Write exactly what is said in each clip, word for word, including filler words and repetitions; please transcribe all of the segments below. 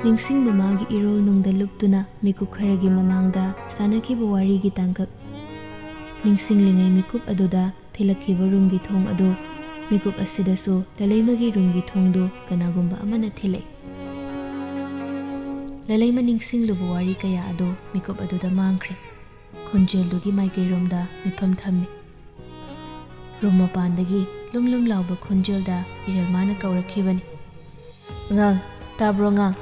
ꯅꯤꯡꯁꯤꯡꯕ ꯃꯥꯒꯤ ꯏꯔꯣꯜ ꯅꯨꯡꯗ ꯂꯨꯞꯇꯨꯅ ꯃꯤꯀꯨꯞ ꯈꯔꯒꯤ ꯃꯃꯥꯡꯗ ꯁꯥꯟꯅꯈꯤꯕ ꯋꯥꯔꯤꯒꯤ ꯇꯥꯡꯀꯛ ꯅꯤꯡꯁꯤꯡꯂꯤꯉꯩ ꯃꯤꯀꯨꯞ ꯑꯗꯨꯗ ꯊꯤꯜꯂꯛꯈꯤꯕ ꯔꯨꯝꯒꯤ ꯊꯣꯡ ꯑꯗꯨ ꯃꯤꯀꯨꯞ ꯑꯁꯤꯗꯁꯨ ꯂꯂꯩꯃꯒꯤ ꯔꯨꯝꯒꯤ ꯊꯣꯡꯗꯨ ꯀꯅꯥꯒꯨꯝꯕ ꯑꯃꯅ ꯊꯤꯜꯂꯛꯏ꯫ ꯂꯂꯩꯃ ꯅꯤꯡꯁꯤꯡꯂꯨꯕ ꯋꯥꯔꯤ ꯀꯌꯥ ꯑꯗꯨ ꯃꯤꯀꯨꯞ ꯑꯗꯨꯗ ꯃꯥꯡꯈ꯭ꯔꯦ꯫ ꯈꯣꯟꯖꯦꯜꯗꯨꯒꯤ ꯃꯥꯏꯀꯩꯔꯣꯝꯗ ꯃꯤꯠꯐꯝ ꯊꯝꯃꯤ꯫ ꯔꯨꯝ ꯃꯄꯥꯟꯗꯒꯤ ꯂꯨꯝ ꯂꯨꯝ ꯂꯥꯎꯕ ꯈꯣꯟꯖꯦꯜꯗ ꯏꯔꯦꯜꯃꯥꯅ ꯀꯧꯔꯛꯈꯤꯕꯅꯤ꯫ "ꯑꯉꯥꯡ, ꯇꯥꯕ꯭ꯔꯣ ꯑꯉꯥꯡ?"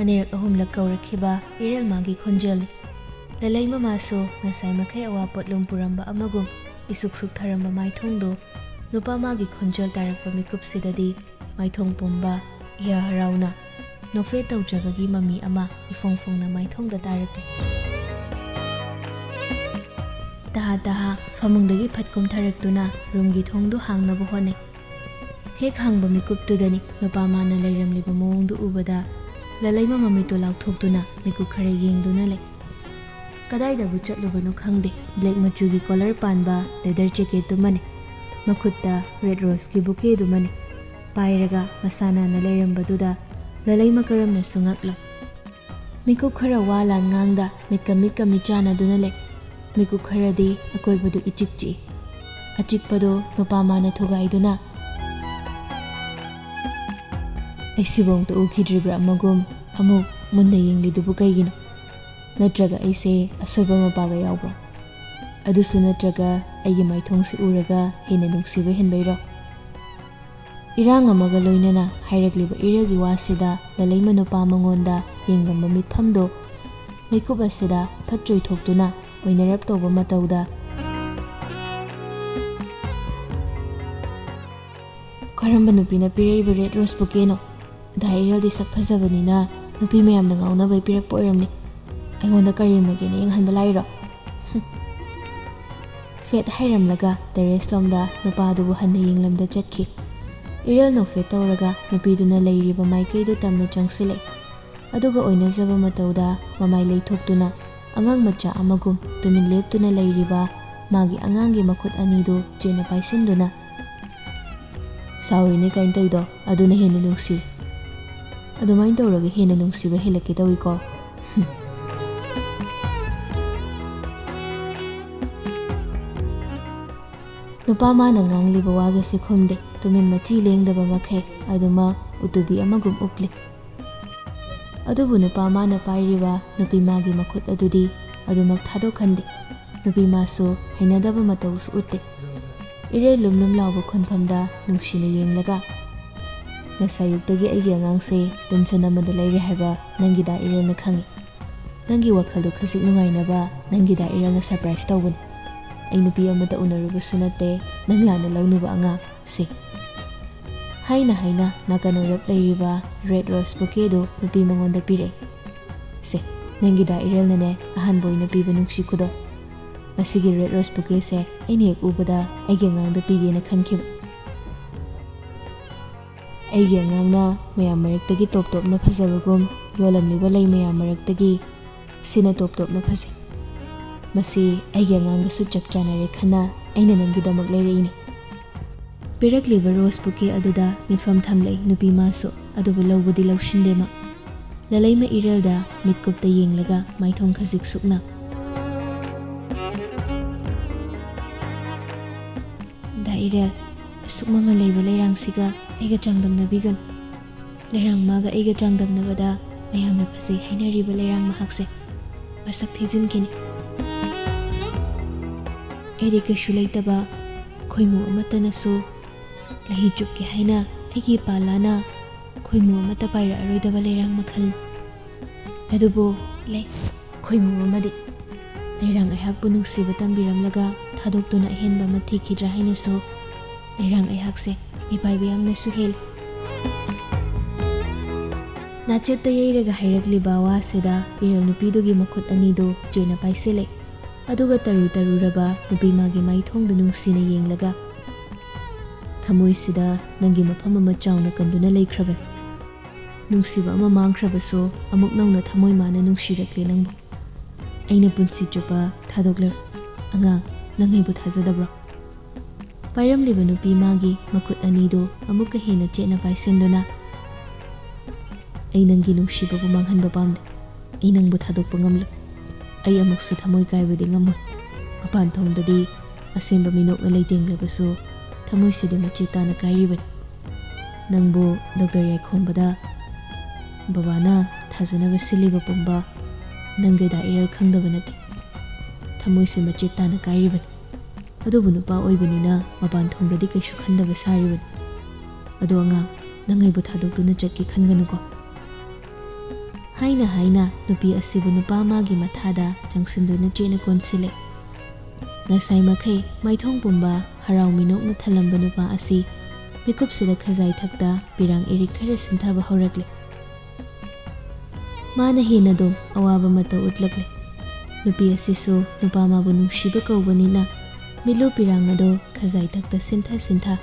ꯑꯅꯤꯔꯛ ꯑꯍꯨꯝꯂꯛ ꯀꯧꯔꯛꯈꯤꯕ ꯏꯔꯦꯜꯃꯥꯒꯤ ꯈꯣꯟꯖꯦꯜꯅꯤ꯫ ꯂꯂꯩꯃ ꯃꯥꯁꯨ ꯉꯁꯥꯏ ꯃꯈꯩ ꯑꯋꯥ ꯄꯣꯠꯂꯨꯝ ꯄꯨꯔꯝꯕ ꯑꯃꯒꯨꯝ ꯏꯁꯨꯛ ꯁꯨꯛꯊꯔꯝꯕ ꯃꯥꯏꯊꯣꯡꯗꯨ ꯅꯨꯄꯥ ꯃꯥꯒꯤ ꯈꯣꯟꯖꯦꯜ ꯇꯥꯔꯛꯄ ꯃꯤꯀꯨꯞꯁꯤꯗꯗꯤ ꯃꯥꯏꯊꯣꯡ ꯄꯨꯝꯕ ꯏꯍ ꯍꯔꯥꯎꯅ ꯅꯣꯛꯐꯦꯠ ꯇꯧꯖꯕꯒꯤ ꯃꯃꯤ ꯑꯃ ꯏꯐꯣꯡ ꯐꯣꯡꯅ ꯃꯥꯏꯊꯣꯡꯗ ꯇꯥꯔꯛꯂꯤ꯫ ꯇꯍꯥ ꯇꯍꯥ ꯐꯃꯨꯡꯗꯒꯤ ꯐꯠ ꯀꯨꯝꯊꯔꯛꯇꯨꯅ ꯔꯨꯝꯒꯤ ꯊꯣꯡꯗꯨ ꯍꯥꯡꯅꯕ ꯍꯣꯠꯅꯩ꯫ ꯍꯦꯛ ꯍꯥꯡꯕ ꯃꯤꯀꯨꯞꯇꯨꯗꯅꯤ ꯅꯨꯄꯥ ꯃꯥꯅ ꯂꯩꯔꯝꯂꯤꯕ ꯃꯑꯣꯡꯗꯨ ꯎꯕꯗ ꯂꯂꯩꯃ ꯃꯃꯤꯠꯇꯨ ꯂꯥꯎꯊꯣꯛꯇꯨꯅ ꯃꯤꯀꯨꯞ ꯈꯔ ꯌꯦꯡꯗꯨꯅ ꯂꯩ꯫ ꯀꯗꯥꯏꯗꯕꯨ ꯆꯠꯂꯨꯕꯅꯣ ꯈꯪꯗꯦ, ꯕ꯭ꯂꯦꯛ ꯃꯆꯨꯒꯤ ꯀꯣꯂꯔ ꯄꯥꯟꯕ ꯂꯦꯗꯔ ꯖꯦꯀꯦꯠꯇꯨꯃꯅꯤ, ꯃꯈꯨꯠꯇ ꯔꯦꯗ ꯔꯣꯁꯀꯤ ꯕꯨꯀꯦꯗꯨꯃꯅꯤ ꯄꯥꯏꯔꯒ ꯃꯁꯥ ꯅꯥꯟꯅ ꯂꯩꯔꯝꯕꯗꯨꯗ ꯂꯂꯩꯃ ꯀꯔꯝꯅꯁꯨ ꯉꯛꯂꯣꯏ꯫ ꯃꯤꯀꯨꯞ ꯈꯔ ꯋꯥ ꯂꯥꯟ ꯉꯥꯡꯗ ꯃꯤꯠꯀ ꯃꯤꯠꯀ ꯃꯤꯠꯆꯥꯟꯅꯗꯨꯅ ꯂꯩ꯫ ꯃꯤꯀꯨꯞ ꯈꯔꯗꯤ ꯑꯀꯣꯏꯕꯗꯨ ꯏꯆꯤꯛ ꯆꯤꯛꯏ꯫ ꯑꯆꯤꯛꯄꯗꯨ ꯅꯨꯄꯥ ꯃꯥꯅ ꯊꯨꯒꯥꯏꯗꯨꯅ, "ꯑꯩ ꯁꯤꯕꯨ ꯑꯃꯨꯛꯇ ꯎꯈꯤꯗ꯭ꯔꯤꯕ꯭ꯔꯥ?" ꯑꯃꯒꯨꯝ ꯑꯃꯨꯛ ꯃꯨꯟꯅ ꯌꯦꯡꯂꯤꯗꯨꯕꯨ ꯀꯩꯒꯤꯅꯣ? ꯅꯠꯇ꯭ꯔꯒ ꯑꯩꯁꯦ ꯑꯁꯣꯏꯕ ꯃꯄꯥꯒ ꯌꯥꯎꯕ꯭ꯔꯣ? ꯑꯗꯨꯁꯨ ꯅꯠꯇ꯭ꯔꯒ ꯑꯩꯒꯤ ꯃꯥꯏꯊꯣꯡꯁꯤ ꯎꯔꯒ ꯍꯦꯟꯅ ꯅꯨꯡꯁꯤꯕ ꯍꯦꯟꯕꯩꯔꯣ? ꯏꯔꯥꯡ ꯑꯃꯒ ꯂꯣꯏꯅꯅ ꯍꯥꯏꯔꯛꯂꯤꯕ ꯏꯔꯦꯜꯒꯤ ꯋꯥꯁꯤꯗ ꯂꯂꯩꯃ ꯅꯨꯄꯥ ꯃꯉꯣꯟꯗ ꯌꯦꯡꯂꯝꯕ ꯃꯤꯠꯐꯝꯗꯨ ꯃꯤꯀꯨꯞ ꯑꯁꯤꯗ ꯐꯠ ꯆꯣꯏꯊꯣꯛꯇꯨꯅ ꯑꯣꯏꯅꯔꯞ ꯇꯧꯕ ꯃꯇꯧꯗ, "ꯀꯔꯝꯕ ꯅꯨꯄꯤꯅ ꯄꯤꯔꯛꯏꯕ ꯔꯦꯗ ꯔꯣꯁ ꯕꯨꯀꯦꯅꯣ? ꯑꯗꯥ ꯏꯔꯦꯜꯗꯤ ꯁꯛ ꯐꯖꯕꯅꯤꯅ ꯅꯨꯄꯤ ꯃꯌꯥꯝꯅ ꯉꯥꯎꯅꯕꯩ ꯄꯤꯔꯛꯄ ꯑꯣꯏꯔꯝꯅꯤ꯫ ꯑꯩꯉꯣꯟꯗ ꯀꯔꯦꯝꯅꯒꯦꯅ ꯌꯦꯡꯍꯟꯕ ꯂꯥꯛꯏꯔꯣ?" ꯐꯦꯠ ꯍꯥꯏꯔꯝꯂꯒ ꯇꯦꯔꯦꯁ ꯂꯣꯝꯗ ꯅꯨꯄꯥꯗꯨꯕꯨ ꯍꯟꯅ ꯌꯦꯡꯂꯝꯗ ꯆꯠꯈꯤ꯫ ꯏꯔꯦꯜ ꯅꯣꯛꯐꯦꯠ ꯇꯧꯔꯒ ꯅꯨꯄꯤꯗꯨꯅ ꯂꯩꯔꯤꯕ ꯃꯥꯏꯀꯩꯗꯨ ꯇꯝꯅ ꯆꯪꯁꯤꯜꯂꯛꯏ꯫ ꯑꯗꯨꯒ ꯑꯣꯏꯅꯖꯕ ꯃꯇꯧꯗ ꯃꯃꯥꯏ ꯂꯩꯊꯣꯛꯇꯨꯅ ꯑꯉꯥꯡ ꯃꯆꯥ ꯑꯃꯒꯨꯝ ꯇꯨꯃꯤꯟ ꯂꯦꯞꯇꯨꯅ ꯂꯩꯔꯤꯕ ꯃꯥꯒꯤ ꯑꯉꯥꯡꯒꯤ ꯃꯈꯨꯠ ꯑꯅꯤꯗꯨ ꯆꯦꯠꯅ ꯄꯥꯏꯁꯤꯟꯗꯨꯅ, "ꯁꯥꯎꯔꯤꯅꯦ ꯀꯥꯏꯅ ꯇꯧꯔꯤꯗꯣ, ꯑꯗꯨꯅ ꯍꯦꯟꯅ ꯅꯨꯡꯁꯤ꯫ ꯑꯗꯨꯃꯥꯏꯅ ꯇꯧꯔꯒ ꯍꯦꯟꯅ ꯅꯨꯡꯁꯤꯕ ꯍꯦꯜꯂꯛꯀꯦ ꯇꯧꯏꯀꯣ"꯫ ꯅꯨꯄꯥ ꯃꯥꯅ ꯉꯥꯡꯂꯤꯕ ꯋꯥꯒꯁꯤ ꯈꯨꯝꯗꯦ꯫ ꯇꯨꯃꯤꯟ ꯃꯆꯤ ꯂꯦꯡꯗꯕ ꯃꯈꯩ ꯑꯗꯨꯃꯛ ꯎꯇꯨꯕꯤ ꯑꯃꯒꯨꯝ ꯎꯞꯂꯤ꯫ ꯑꯗꯨꯕꯨ ꯅꯨꯄꯥ ꯃꯥꯅ ꯄꯥꯏꯔꯤꯕ ꯅꯨꯄꯤ ꯃꯥꯒꯤ ꯃꯈꯨꯠ ꯑꯗꯨꯗꯤ ꯑꯗꯨꯃꯛ ꯊꯥꯗꯣꯛꯍꯟꯗꯦ꯫ ꯅꯨꯄꯤ ꯃꯥꯁꯨ ꯍꯩꯅꯗꯕ ꯃꯇꯧꯁꯨ ꯎꯠꯇꯦ꯫ ꯏꯔꯩ ꯂꯨꯝ ꯂꯨꯝ ꯂꯥꯎꯕ ꯈꯣꯟꯐꯝꯗ ꯅꯨꯡꯁꯤꯅ ꯌꯦꯡꯂꯒ, "ꯉꯁꯥꯏ ꯑꯌꯨꯛꯇꯒꯤ ꯑꯩꯒꯤ ꯑꯉꯥꯡꯁꯦ tension ꯑꯃꯗ ꯂꯩꯔꯦ ꯍꯥꯏꯕ ꯅꯪꯒꯤ ꯗꯥ ꯏꯔꯦꯜꯅ ꯈꯪꯏ꯫ ꯅꯪꯒꯤ ꯋꯥꯈꯜꯗꯨ ꯈꯖꯤꯛ ꯅꯨꯡꯉꯥꯏꯅꯕ ꯅꯪꯒꯤ ꯗꯥ ꯏꯔꯦꯜꯅ surprise ꯇꯧꯕꯅꯤ꯫ ꯑꯩ ꯅꯨꯄꯤ ꯑꯃꯠꯇ ꯎꯅꯔꯨꯕꯁꯨ ꯅꯠꯇꯦ, ꯅꯪ ꯂꯥꯟꯅ ꯂꯧꯅꯨꯕ ꯑꯉꯥꯡ, ꯁꯦ"꯫ ꯍꯥꯏꯅ ꯍꯥꯏꯅ ꯅꯥꯀꯟ ꯑꯣꯏꯔꯞ ꯂꯩꯔꯤꯕ red rose bouquet ꯗꯨ ꯅꯨꯄꯤ ꯃꯉꯣꯟꯗ ꯄꯤꯔꯛꯏ꯫ "ꯁꯦ, ꯅꯪꯒꯤ ꯗꯥ ꯏꯔꯦꯜꯅꯅꯦ ꯑꯍꯥꯟꯕ ꯑꯣꯏꯅ ꯄꯤꯕ ꯅꯨꯡꯁꯤ ꯈꯨꯗꯣꯜ꯫ ꯃꯁꯤꯒꯤ red rose bouquet ꯁꯦ ꯑꯩꯅ ꯍꯦꯛ ꯎꯕꯗ ꯑꯩꯒꯤ ꯑꯉꯥꯡꯗ ꯄꯤꯒꯦꯅ ꯈꯟꯈꯤꯕ"꯫ ꯑꯩꯒꯤ ꯑꯉꯥꯡꯅ ꯃꯌꯥꯝ ꯃꯔꯛꯇꯒꯤ ꯇꯣꯞ ꯇꯣꯞꯅ ꯐꯖꯕꯒꯨꯝ, ꯌꯣꯜꯂꯝꯂꯤꯕ ꯂꯩ ꯃꯌꯥꯝ ꯃꯔꯛꯇꯒꯤ ꯁꯤꯅ ꯇꯣꯞ ꯇꯣꯞꯅ ꯐꯖꯩ꯫ ꯃꯁꯤ ꯑꯩꯒꯤ ꯑꯉꯥꯡꯒꯁꯨ ꯆꯞ ꯆꯥꯟꯅꯔꯦ ꯈꯟꯅ ꯑꯩꯅ ꯅꯪꯒꯤꯗꯃꯛ ꯂꯩꯔꯛꯏꯅꯤ꯫ ꯄꯤꯔꯛꯂꯤꯕ rose bouquet ꯑꯗꯨꯗ ꯃꯤꯠꯐꯝ ꯊꯝꯂꯛꯏ ꯅꯨꯄꯤ ꯃꯥꯁꯨ, ꯑꯗꯨꯕꯨ ꯂꯧꯕꯗꯤ ꯂꯧꯁꯤꯟꯗꯦ ꯃꯥ꯫ ꯂꯂꯩꯃ ꯏꯔꯦꯜꯗ ꯃꯤꯠꯀꯨꯞꯇ ꯌꯦꯡꯂꯒ ꯃꯥꯏꯊꯣꯡ ꯈꯖꯤꯛ ꯁꯨꯛꯅ, "ꯗꯥ ꯏꯔꯦꯜ, ꯑꯁꯨꯛ ꯃꯃꯜ ꯂꯩꯕ ꯂꯩꯔꯥꯡꯁꯤꯒ ꯑꯩꯒ ꯆꯥꯡꯗꯝꯅꯕꯤꯒꯅꯨ꯫ ꯂꯩꯔꯥꯡ ꯃꯥꯒ ꯑꯩꯒ ꯆꯥꯡꯗꯝꯅꯕꯗ ꯃꯌꯥꯝꯅ ꯐꯖꯩ ꯍꯥꯏꯅꯔꯤꯕ ꯂꯩꯔꯥꯡ ꯃꯍꯥꯛꯁꯦ ꯃꯁꯛ ꯊꯤꯖꯤꯟꯈꯤꯅꯤ꯫ ꯑꯩꯗꯤ ꯀꯩꯁꯨ ꯂꯩꯇꯕ ꯈꯣꯏꯃꯨ ꯑꯃꯠꯇꯅꯁꯨ ꯂꯩꯍꯤ ꯆꯨꯞꯀꯦ ꯍꯥꯏꯅ ꯑꯩꯒꯤ ꯄꯥꯂꯥꯅ ꯈꯣꯏꯃꯨ ꯑꯃꯠꯇ ꯄꯥꯏꯔꯛꯑꯔꯣꯏꯗꯕ ꯂꯩꯔꯥꯡ ꯃꯈꯜꯅꯤ꯫ ꯑꯗꯨꯕꯨ ꯂꯩ, ꯈꯣꯏꯃꯨ ꯑꯃꯗꯤ ꯂꯩꯔꯥꯡ ꯑꯩꯍꯥꯛꯄꯨ ꯅꯨꯡꯁꯤꯕ ꯇꯝꯕꯤꯔꯝꯂꯒ ꯊꯥꯗꯣꯛꯇꯨꯅ ꯑꯍꯦꯟꯕ ꯑꯃ ꯊꯤꯈꯤꯗ꯭ꯔꯥ ꯍꯥꯏꯅꯁꯨ ꯂꯩꯔꯥꯡ ꯑꯩꯍꯥꯛꯁꯦ ꯃꯤꯄꯥꯏꯕ ꯌꯥꯝꯅꯁꯨ ꯍꯦꯜꯂꯤ"꯫ ꯅꯥꯆꯦꯠꯇ ꯌꯩꯔꯒ ꯍꯥꯏꯔꯛꯂꯤꯕ ꯋꯥꯁꯤꯗ ꯏꯔꯦꯜ ꯅꯨꯄꯤꯗꯨꯒꯤ ꯃꯈꯨꯠ ꯑꯅꯤꯗꯨ ꯆꯦꯅ ꯄꯥꯏꯁꯤꯜꯂꯦ꯫ ꯑꯗꯨꯒ ꯇꯔꯨ ꯇꯔꯨꯔꯕ ꯅꯨꯄꯤ ꯃꯥꯒꯤ ꯃꯥꯏꯊꯣꯡꯗ ꯅꯨꯡꯁꯤꯅ ꯌꯦꯡꯂꯒ, "ꯊꯃꯣꯏꯁꯤꯗ ꯅꯪꯒꯤ ꯃꯐꯝ ꯑꯃ ꯆꯥꯎꯅ ꯀꯟꯗꯨꯅ ꯂꯩꯈ꯭ꯔꯕꯅꯤ꯫ ꯅꯨꯡꯁꯤꯕ ꯑꯃ ꯃꯥꯡꯈ꯭ꯔꯕꯁꯨ ꯑꯃꯨꯛ ꯅꯧꯅ ꯊꯃꯣꯏ ꯃꯥꯅ ꯅꯨꯡꯁꯤꯔꯛꯂꯦ ꯅꯪꯕꯨ꯫ ꯑꯩꯅ ꯄꯨꯟꯁꯤ ꯆꯨꯞꯄ ꯊꯥꯗꯣꯛꯂꯔꯣꯏ꯫ ꯑꯉꯥꯡ, ꯅꯪ ꯑꯩꯕꯨ ꯊꯥꯖꯗꯕ꯭ꯔꯣ?" ꯄꯥꯏꯔꯝꯂꯤꯕ ꯅꯨꯄꯤ ꯃꯥꯒꯤ ꯃꯈꯨꯠ ꯑꯅꯤꯗꯨ ꯑꯃꯨꯛꯀ ꯍꯦꯟꯅ ꯆꯦꯠꯅ ꯄꯥꯏꯁꯤꯟꯗꯨꯅ, "ꯑꯩ ꯅꯪꯒꯤ ꯅꯨꯡꯁꯤꯕꯕꯨ ꯃꯥꯡꯍꯟꯕ ꯄꯥꯝꯗꯦ꯫ ꯑꯩ ꯅꯪꯕꯨ ꯊꯥꯗꯣꯛꯄ ꯉꯝꯂꯣꯏ꯫ ꯑꯩ ꯑꯃꯨꯛꯁꯨ ꯊꯃꯣꯏ ꯀꯥꯏꯕꯗꯤ ꯉꯝꯃꯣꯏ꯫ ꯃꯄꯥꯟ ꯊꯣꯡꯗꯗꯤ ꯑꯁꯦꯡꯕ ꯃꯤꯅꯣꯛꯅ ꯂꯩꯇꯦꯡꯂꯕꯁꯨ ꯊꯃꯣꯏꯁꯤꯗꯤ ꯃꯆꯦꯠ ꯇꯥꯅ ꯀꯥꯏꯔꯤꯕꯅꯤ꯫ ꯅꯪꯕꯨ ꯗꯣꯛꯇꯔ ꯌꯥꯏꯈꯣꯝꯕꯗ ꯕꯕꯥꯅ ꯊꯥꯖꯅꯕ ꯁꯤꯜꯂꯤꯕ ꯄꯨꯝꯕ ꯅꯪꯒ ꯗꯥ ꯏꯔꯦꯜ ꯈꯪꯗꯕ ꯅꯠꯇꯦ꯫ ꯊꯃꯣꯏꯁꯤ ꯃꯆꯦꯠ ꯇꯥꯅ ꯀꯥꯏꯔꯤꯕꯅꯤ꯫ ꯑꯗꯨꯕꯨ ꯅꯨꯄꯥ ꯑꯣꯏꯕꯅꯤꯅ ꯃꯄꯥꯟ ꯊꯣꯡꯗꯗꯤ ꯀꯩꯁꯨ ꯈꯟꯗꯕ ꯁꯥꯔꯤꯕꯅꯤ꯫ ꯑꯗꯣ ꯑꯉꯥꯡ, ꯅꯪ ꯑꯩꯕꯨ ꯊꯥꯗꯣꯛꯇꯨꯅ ꯆꯠꯀꯦ ꯈꯟꯒꯅꯨꯀꯣ꯫" ꯍꯥꯏꯅ ꯍꯥꯏꯅ ꯅꯨꯄꯤ ꯑꯁꯤꯕꯨ ꯅꯨꯄꯥ ꯃꯥꯒꯤ ꯃꯊꯥꯗ ꯆꯪꯁꯤꯟꯗꯨꯅ ꯆꯦꯠꯅ ꯀꯣꯟꯁꯤꯜꯂꯦ꯫ ꯉꯁꯥꯏ ꯃꯈꯩ ꯃꯥꯏꯊꯣꯡ ꯄꯨꯝꯕ ꯍꯔꯥꯎ ꯃꯤꯅꯣꯛꯅ ꯊꯜꯂꯝꯕ ꯅꯨꯄꯥ ꯑꯁꯤ ꯃꯤꯀꯨꯞꯁꯤꯗ ꯈꯖꯥꯏ ꯊꯛꯇ ꯄꯤꯔꯥꯡ ꯏꯔꯤꯛ ꯈꯔ ꯁꯤꯟꯊꯕ ꯍꯧꯔꯛꯂꯦ꯫ ꯃꯥꯅ ꯍꯦꯟꯅ ꯑꯗꯨꯝ ꯑꯋꯥꯕ ꯃꯇꯧ ꯎꯠꯂꯛꯂꯦ꯫ ꯅꯨꯄꯤ ꯑꯁꯤꯁꯨ ꯅꯨꯄꯥ ꯃꯥꯕꯨ ꯅꯨꯡꯁꯤꯕ ꯀꯧꯕꯅꯤꯅ ꯃꯤꯠꯂꯨ ꯄꯤꯔꯥꯡ ꯑꯗꯨ ꯈꯖꯥꯏ ꯊꯛꯇ ꯁꯤꯟꯊ ꯁꯤꯟꯊ,